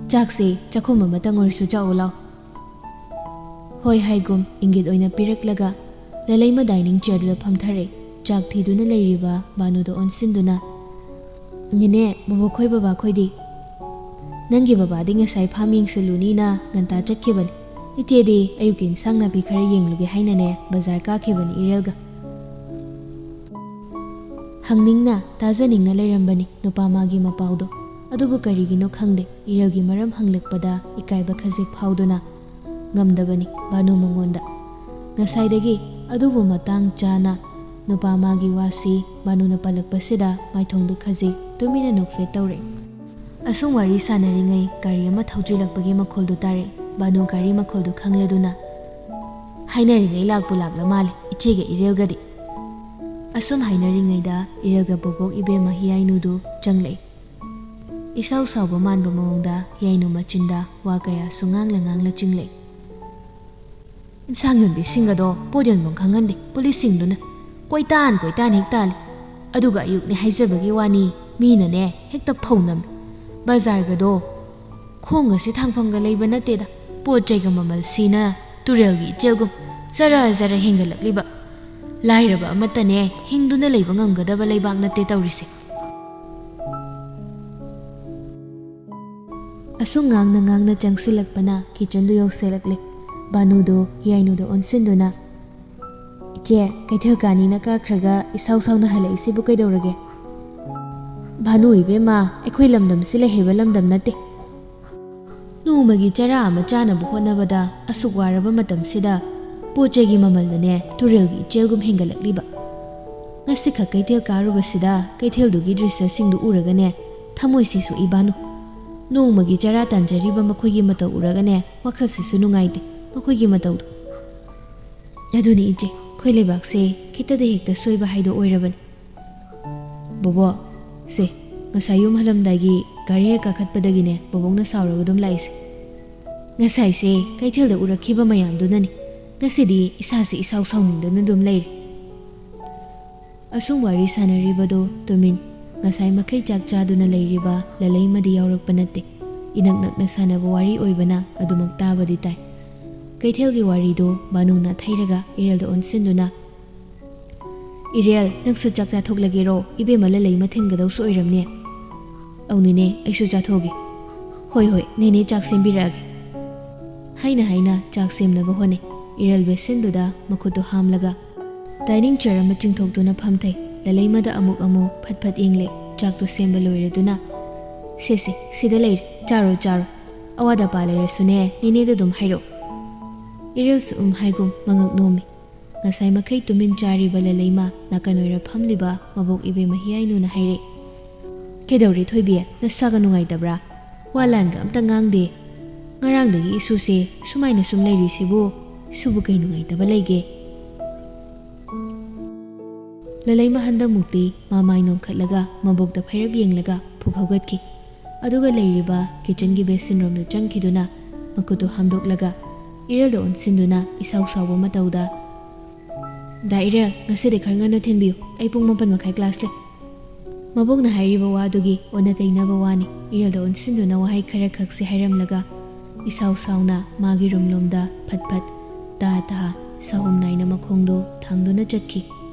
ꯆꯥꯛꯁꯦ ꯆꯥꯛꯈꯨꯝ ꯑꯃꯇꯪ ꯑꯣꯏꯔꯁꯨ ꯆꯥꯛꯑꯣ ꯂꯥꯛꯑꯣ꯫" ꯍꯣꯏ ꯍꯥꯏꯒꯨꯝ ꯏꯪꯒꯤꯠ ꯑꯣꯏꯅ ꯄꯤꯔꯛꯂꯒ ꯂꯂꯩꯃ ꯗꯥꯏꯅꯤꯡ ꯆꯤꯌꯔꯗꯨꯗ ꯐꯝꯊꯔꯛꯏ꯫ ꯆꯥꯛ ꯊꯤꯗꯨꯅ ꯂꯩꯔꯤꯕ ꯕꯥꯅꯨꯗ ꯑꯣꯟꯁꯤꯟꯗꯨꯅ, "ꯅꯦꯅꯦ, ꯕꯣꯕꯣꯛꯈꯣꯏ ꯕꯕꯥꯈꯣꯏꯗꯤ?" "ꯅꯪꯒꯤ ꯕꯕꯥꯗꯤ ꯉꯁꯥꯏ ꯐꯥꯝ ꯌꯦꯡꯁꯤꯜꯂꯨꯅꯤꯅ ꯉꯟꯇꯥ ꯆꯠꯈꯤꯕꯅꯤ꯫ "ꯏꯆꯦꯗꯤ ꯑꯌꯨꯛꯀꯤ ꯏꯟꯁꯥꯡ ꯅꯥꯄꯤ ꯈꯔ ꯌꯦꯡꯂꯨꯒꯦ ꯍꯥꯏꯅꯅꯦ ꯕꯖꯥꯔ ꯀꯥꯈꯤꯕꯅꯤ ꯏꯔꯦꯜꯒ"꯫ ꯍꯪꯅꯤꯡꯅ ꯇꯥꯖꯅꯤꯡꯅ ꯂꯩꯔꯝꯕꯅꯤ ꯅꯨꯄꯥ ꯃꯥꯒꯤ ꯃꯄꯥꯎꯗꯣ꯫ ꯑꯗꯨꯕꯨ ꯀꯔꯤꯒꯤꯅꯣ ꯈꯪꯗꯦ, ꯏꯔꯦꯜꯒꯤ ꯃꯔꯝ ꯍꯪꯂꯛꯄꯗ ꯏꯀꯥꯏꯕ ꯈꯖꯤꯛ ꯐꯥꯎꯗꯨꯅ ꯉꯝꯗꯕꯅꯤ ꯚꯥꯅꯨ ꯃꯉꯣꯟꯗ꯫ ꯉꯁꯥꯏꯗꯒꯤ ꯑꯗꯨꯕꯨ ꯃꯇꯥꯡ ꯆꯥꯅ ꯅꯨꯄꯥ ꯃꯥꯒꯤ ꯋꯥꯁꯤ ꯚꯥꯅꯨꯅ ꯄꯜꯂꯛꯄꯁꯤꯗ ꯃꯥꯏꯊꯣꯡꯗꯨ ꯈꯖꯤꯛ ꯇꯨꯃꯤꯟꯅ ꯅꯣꯛꯐꯦꯠ ꯇꯧꯔꯦ꯫ ꯑꯁꯨꯝ ꯋꯥꯔꯤ ꯁꯥꯟꯅꯔꯤꯉꯩ ꯒꯥꯔꯤ ꯑꯃ ꯊꯧꯖꯤꯜꯂꯛꯄꯒꯤ ꯃꯈꯣꯜꯗꯨ ꯇꯥꯔꯦ꯫ ꯚꯥꯅꯨ ꯒꯥꯔꯤ ꯃꯈꯣꯜꯗꯨ ꯈꯪꯂꯗꯨꯅ, "ꯍꯥꯏꯅꯔꯤꯉꯩ ꯂꯥꯛꯄꯨ ꯂꯥꯛꯂ ꯃꯥꯜꯂꯦ ꯏꯆꯦꯒ ꯏꯔꯦꯜꯒꯗꯤ"꯫ ꯑꯁꯨꯝ ꯍꯥꯏꯅꯔꯤꯉꯩꯗ ꯏꯔꯦꯜꯒ ꯕꯣꯕꯣꯛ ꯏꯕꯦꯝꯃ ꯍꯤꯌꯥꯏꯅꯨꯗꯨ ꯆꯪꯂꯛꯏ꯫ ꯏꯁꯥꯎ ꯁꯥꯎꯕ ꯃꯥꯟꯕ ꯃꯑꯣꯡꯗ ꯍꯤꯌꯥꯏꯅꯨ ꯃꯆꯤꯟꯗ ꯋꯥ ꯀꯌꯥꯁꯨ ꯉꯥꯡꯂ ꯉꯥꯡꯂ ꯆꯤꯡꯂꯛꯏ꯫ "ꯏꯟꯁꯥꯡ ꯌꯣꯟꯕꯤꯁꯤꯡ ꯑꯗꯣ ꯄꯣꯠ ꯌꯣꯟꯐꯝ ꯈꯪꯍꯟꯗꯦ ꯄꯨꯂꯤꯁꯁꯤꯡꯗꯨꯅ꯫ ꯀꯣꯏꯇꯥꯟ ꯀꯣꯏꯇꯥꯟ ꯍꯦꯛ ꯇꯥꯜꯂꯤ꯫ ꯑꯗꯨꯒ ꯑꯌꯨꯛꯅꯦ ꯍꯥꯏꯖꯕꯒꯤ ꯋꯥꯅꯤ, ꯃꯤꯅꯅꯦ ꯍꯦꯛꯇ ꯐꯧꯅꯝꯃꯤ꯫ ꯕꯖꯥꯔꯒꯗꯣ ꯈꯣꯡꯒꯁꯦ ꯊꯥꯡꯐꯝꯒ ꯂꯩꯕ ꯅꯠꯇꯦꯗ꯫ ꯄꯣꯠ ꯆꯩꯒ ꯃꯃꯜꯁꯤꯅ ꯇꯨꯔꯦꯜꯒꯤ ꯏꯆꯦꯜꯒꯨꯝ ꯖꯔ ꯖꯔ ꯍꯦꯟꯒꯠꯂꯛꯂꯤꯕ꯫ ꯂꯥꯏꯔꯕ ꯑꯃꯠꯇꯅꯦ ꯍꯤꯡꯗꯨꯅ ꯂꯩꯕ ꯉꯝꯒꯗꯕ ꯂꯩꯕꯥꯛ ꯅꯠꯇꯦ ꯇꯧꯔꯤꯁꯦ"꯫ ꯑꯁꯨꯝ ꯉꯥꯡꯅ ꯉꯥꯡꯅ ꯆꯪꯁꯤꯜꯂꯛꯄꯅ ꯀꯤꯆꯟꯗꯨ ꯌꯧꯁꯤꯜꯂꯛꯂꯦ꯫ ꯚꯥꯅꯨꯗꯨ ꯍꯤꯌꯥꯏꯅꯨꯗ ꯑꯣꯟꯁꯤꯟꯗꯨꯅ, "ꯏꯆꯦ, ꯀꯩꯊꯦꯜ ꯀꯥꯅꯤꯅ ꯀꯥꯈ꯭ꯔꯒ ꯏꯁꯥꯎ ꯁꯥꯎꯅ ꯍꯜꯂꯛꯏꯁꯤꯕꯨ ꯀꯩꯗꯧꯔꯒꯦ?" "ꯚꯥꯅꯨ ꯏꯕꯦꯝꯃ, ꯑꯩꯈꯣꯏ ꯂꯝꯗꯝꯁꯤ ꯂꯩꯍꯩꯕ ꯂꯝꯗꯝ ꯅꯠꯇꯦ꯫ ꯅꯣꯡꯃꯒꯤ ꯆꯔꯥ ꯑꯃ ꯆꯥꯅꯕ ꯍꯣꯠꯅꯕꯗ ꯑꯁꯨꯛ ꯋꯥꯔꯕ ꯃꯇꯝꯁꯤꯗ ꯄꯣꯠ ꯆꯩꯒꯤ ꯃꯃꯜꯅꯅꯦ ꯇꯨꯔꯦꯜꯒꯤ ꯏꯆꯦꯜꯒꯨꯝ ꯍꯦꯟꯒꯠꯂꯛꯂꯤꯕ꯫ ꯉꯁꯤꯈꯛ ꯀꯩꯊꯦꯜ ꯀꯥꯔꯨꯕꯁꯤꯗ ꯀꯩꯊꯦꯜꯗꯨꯒꯤ ꯗ꯭ꯔꯤꯁ꯭ꯌꯁꯤꯡꯗꯨ ꯎꯔꯒꯅꯦ ꯊꯃꯣꯏꯁꯤ ꯁꯣꯛꯏ ꯚꯥꯅꯨ꯫ ꯅꯣꯡꯃꯒꯤ ꯆꯔꯥ ꯇꯥꯟꯖꯔꯤꯕ ꯃꯈꯣꯏꯒꯤ ꯃꯇꯧ ꯎꯔꯒꯅꯦ ꯋꯥꯈꯜꯁꯤꯁꯨ ꯅꯨꯡꯉꯥꯏꯇꯦ ꯃꯈꯣꯏꯒꯤ ꯃꯇꯧꯗꯣ꯫ ꯑꯗꯨꯅꯤ ꯏꯆꯦ, ꯑꯩꯈꯣꯏ ꯂꯩꯕꯥꯛꯁꯦ ꯈꯤꯇꯗ ꯍꯦꯛꯇ ꯁꯣꯏꯕ ꯍꯥꯏꯗꯣ ꯑꯣꯏꯔꯕꯅꯤ"꯫ "ꯕꯣꯕꯣꯛ, ꯁꯦ, ꯉꯁꯥꯏ ꯌꯨꯝ ꯍꯜꯂꯝꯗꯥꯏꯒꯤ ꯒꯥꯔꯤ ꯍꯦꯛ ꯀꯥꯈꯠꯄꯗꯒꯤꯅꯦ ꯕꯣꯕꯣꯛꯅ ꯁꯥꯎꯔꯒ ꯑꯗꯨꯝ ꯂꯥꯛꯏꯁꯦ꯫ ꯉꯁꯥꯏꯁꯦ ꯀꯩꯊꯦꯜꯗ ꯎꯔꯛꯈꯤꯕ ꯃꯌꯥꯝꯗꯨꯅꯅꯤ꯫ ꯉꯁꯤꯗꯤ ꯏꯁꯥꯁꯦ ꯏꯁꯥꯎ ꯁꯥꯎꯅꯤꯡꯗꯨꯅ ꯑꯗꯨꯝ ꯂꯩꯔꯦ"꯫ ꯑꯁꯨꯝ ꯋꯥꯔꯤ ꯁꯥꯟꯅꯔꯤꯕꯗꯨ ꯇꯨꯃꯤꯟ, ꯉꯁꯥꯏ ꯃꯈꯩ ꯆꯥꯛ ꯆꯥꯗꯨꯅ ꯂꯩꯔꯤꯕ ꯂꯂꯩꯃꯗꯤ ꯌꯥꯎꯔꯛꯄ ꯅꯠꯇꯦ꯫ ꯏꯅꯛ ꯅꯛꯅ ꯁꯥꯟꯅꯕ ꯋꯥꯔꯤ ꯑꯣꯏꯕꯅ ꯑꯗꯨꯃꯛ ꯇꯥꯕꯗꯤ ꯇꯥꯏ꯫ ꯀꯩꯊꯦꯜꯒꯤ ꯋꯥꯔꯤꯗꯨ ꯚꯥꯅꯨꯅ ꯊꯩꯔꯒ ꯏꯔꯦꯜꯗ ꯑꯣꯟꯁꯤꯟꯗꯨꯅ, "ꯏꯔꯦꯜ, ꯅꯪꯁꯨ ꯆꯥꯛ ꯆꯥꯊꯣꯛꯂꯒꯦꯔꯣ? ꯏꯕꯦꯝꯃ ꯂꯂꯩꯃ ꯊꯤꯟꯒꯗꯧꯁꯨ ꯑꯣꯏꯔꯝꯅꯦ"꯫ "ꯑꯧ ꯅꯦꯅꯦ, ꯑꯩꯁꯨ ꯆꯥꯊꯣꯛꯑꯒꯦ"꯫ "ꯍꯣꯏ ꯍꯣꯏ, ꯅꯦꯅꯦ ꯆꯥꯛ ꯁꯦꯝꯕꯤꯔꯛꯑꯒꯦ"꯫ ꯍꯥꯏꯅ ꯍꯥꯏꯅ ꯆꯥꯛ ꯁꯦꯝꯅꯕ ꯍꯣꯠꯅꯩ꯫ ꯏꯔꯜ ꯕꯦꯁꯤꯟꯗꯨꯗ ꯃꯈꯨꯠꯇꯨ ꯍꯥꯝꯂꯒ dining chair ꯑꯃ ꯆꯤꯡꯊꯣꯛꯇꯨꯅ ꯐꯝꯊꯩ꯫ ꯂꯂꯩꯃꯗ ꯑꯃꯨꯛ ꯑꯃꯨꯛ ꯐꯠ ꯐꯠ ꯌꯦꯡꯂꯦ꯫ ꯆꯥꯛꯇꯨ ꯁꯦꯝꯕ ꯂꯣꯏꯔꯗꯨꯅ, "ꯁꯦ ꯁꯦ, ꯁꯤꯗ ꯂꯩꯔꯦ, ꯆꯥꯔꯣ ꯆꯥꯔꯣ꯫ ꯑꯋꯥꯠ ꯑꯄꯥ ꯂꯩꯔꯁꯨꯅꯦ, ꯅꯦꯅꯦꯗ ꯑꯗꯨꯝ ꯍꯥꯏꯔꯛꯑꯣ"꯫ ꯏꯔꯜꯁꯨ ꯎꯝ ꯍꯥꯏꯒꯨꯝ ꯃꯉꯛ ꯅꯣꯝꯃꯤ꯫ ꯉꯁꯥꯏ ꯃꯈꯩ ꯇꯨꯃꯤꯟ ꯆꯥꯔꯤꯕ ꯂꯂꯩꯃ ꯅꯥꯀꯟ ꯑꯣꯏꯔ ꯐꯝꯂꯤꯕ ꯃꯕꯣꯛ ꯏꯕꯦꯝꯃ ꯍꯤꯌꯥꯏꯅꯨꯅ ꯍꯥꯏꯔꯛꯏ, "ꯀꯩꯗꯧꯔꯦ ꯊꯣꯏꯕꯤ? ꯅꯁꯥꯒ ꯅꯨꯡꯉꯥꯏꯇꯕ꯭ꯔꯥ? ꯋꯥ ꯂꯥꯟꯒ ꯑꯝꯇ ꯉꯥꯡꯗꯦ꯫ ꯉꯔꯥꯡꯗꯒꯤ ꯏꯁꯨꯁꯦ ꯁꯨꯃꯥꯏꯅ ꯁꯨꯝ ꯂꯩꯔꯤꯁꯤꯕꯨ, ꯏꯁꯨꯕꯨ ꯀꯩ ꯅꯨꯡꯉꯥꯏꯇꯕ ꯂꯩꯒꯦ?" ꯂꯂꯩꯃ ꯍꯟꯗꯛꯃꯨꯛꯇꯤ ꯃꯃꯥꯏ ꯅꯣꯟꯈꯠꯂꯒ ꯃꯕꯣꯛꯇ ꯐꯩꯔꯞ ꯌꯦꯡꯂꯒ ꯐꯨꯛ ꯍꯧꯒꯠꯈꯤ꯫ ꯑꯗꯨꯒ ꯂꯩꯔꯤꯕ kitchenꯒꯤ basin roomꯗ ꯆꯪꯈꯤꯗꯨꯅ ꯃꯈꯨꯠꯇꯨ ꯍꯥꯝꯗꯣꯛꯂꯒ ꯏꯔꯦꯜꯗ ꯑꯣꯟꯁꯤꯟꯗꯨꯅ ꯏꯁꯥꯎ ꯁꯥꯎꯕ ꯃꯇꯧꯗ, "ꯗꯥ ꯏꯔꯦꯜ, ꯉꯁꯤꯗꯤ ꯈꯔ ꯉꯟꯅ ꯊꯤꯟꯕꯤꯌꯨ, ꯑꯩ ꯄꯨꯡ ꯃꯥꯄꯟ ꯃꯈꯥꯏ class ꯂꯩ"꯫ ꯃꯕꯣꯛꯅ ꯍꯥꯏꯔꯤꯕ ꯋꯥꯗꯨꯒꯤ ꯑꯣꯟꯅ ꯇꯩꯅꯕ ꯋꯥꯅꯤ꯫ ꯏꯔꯦꯜꯗ ꯑꯣꯟꯁꯤꯟꯗꯨꯅ ꯋꯥꯍꯩ ꯈꯔ ꯈꯛꯁꯦ ꯍꯥꯏꯔꯝꯂꯒ ꯏꯁꯥꯎ ꯁꯥꯎꯅ ꯃꯥꯒꯤ room ꯂꯣꯝꯗ ꯐꯠ ꯐꯠ ꯇꯥ ꯇꯥ ꯁꯥꯍꯨꯝ ꯅꯥꯏꯅ ꯃꯈꯣꯡꯗꯣ ꯊꯥꯡꯗꯨꯅ ꯆꯠꯈꯤ꯫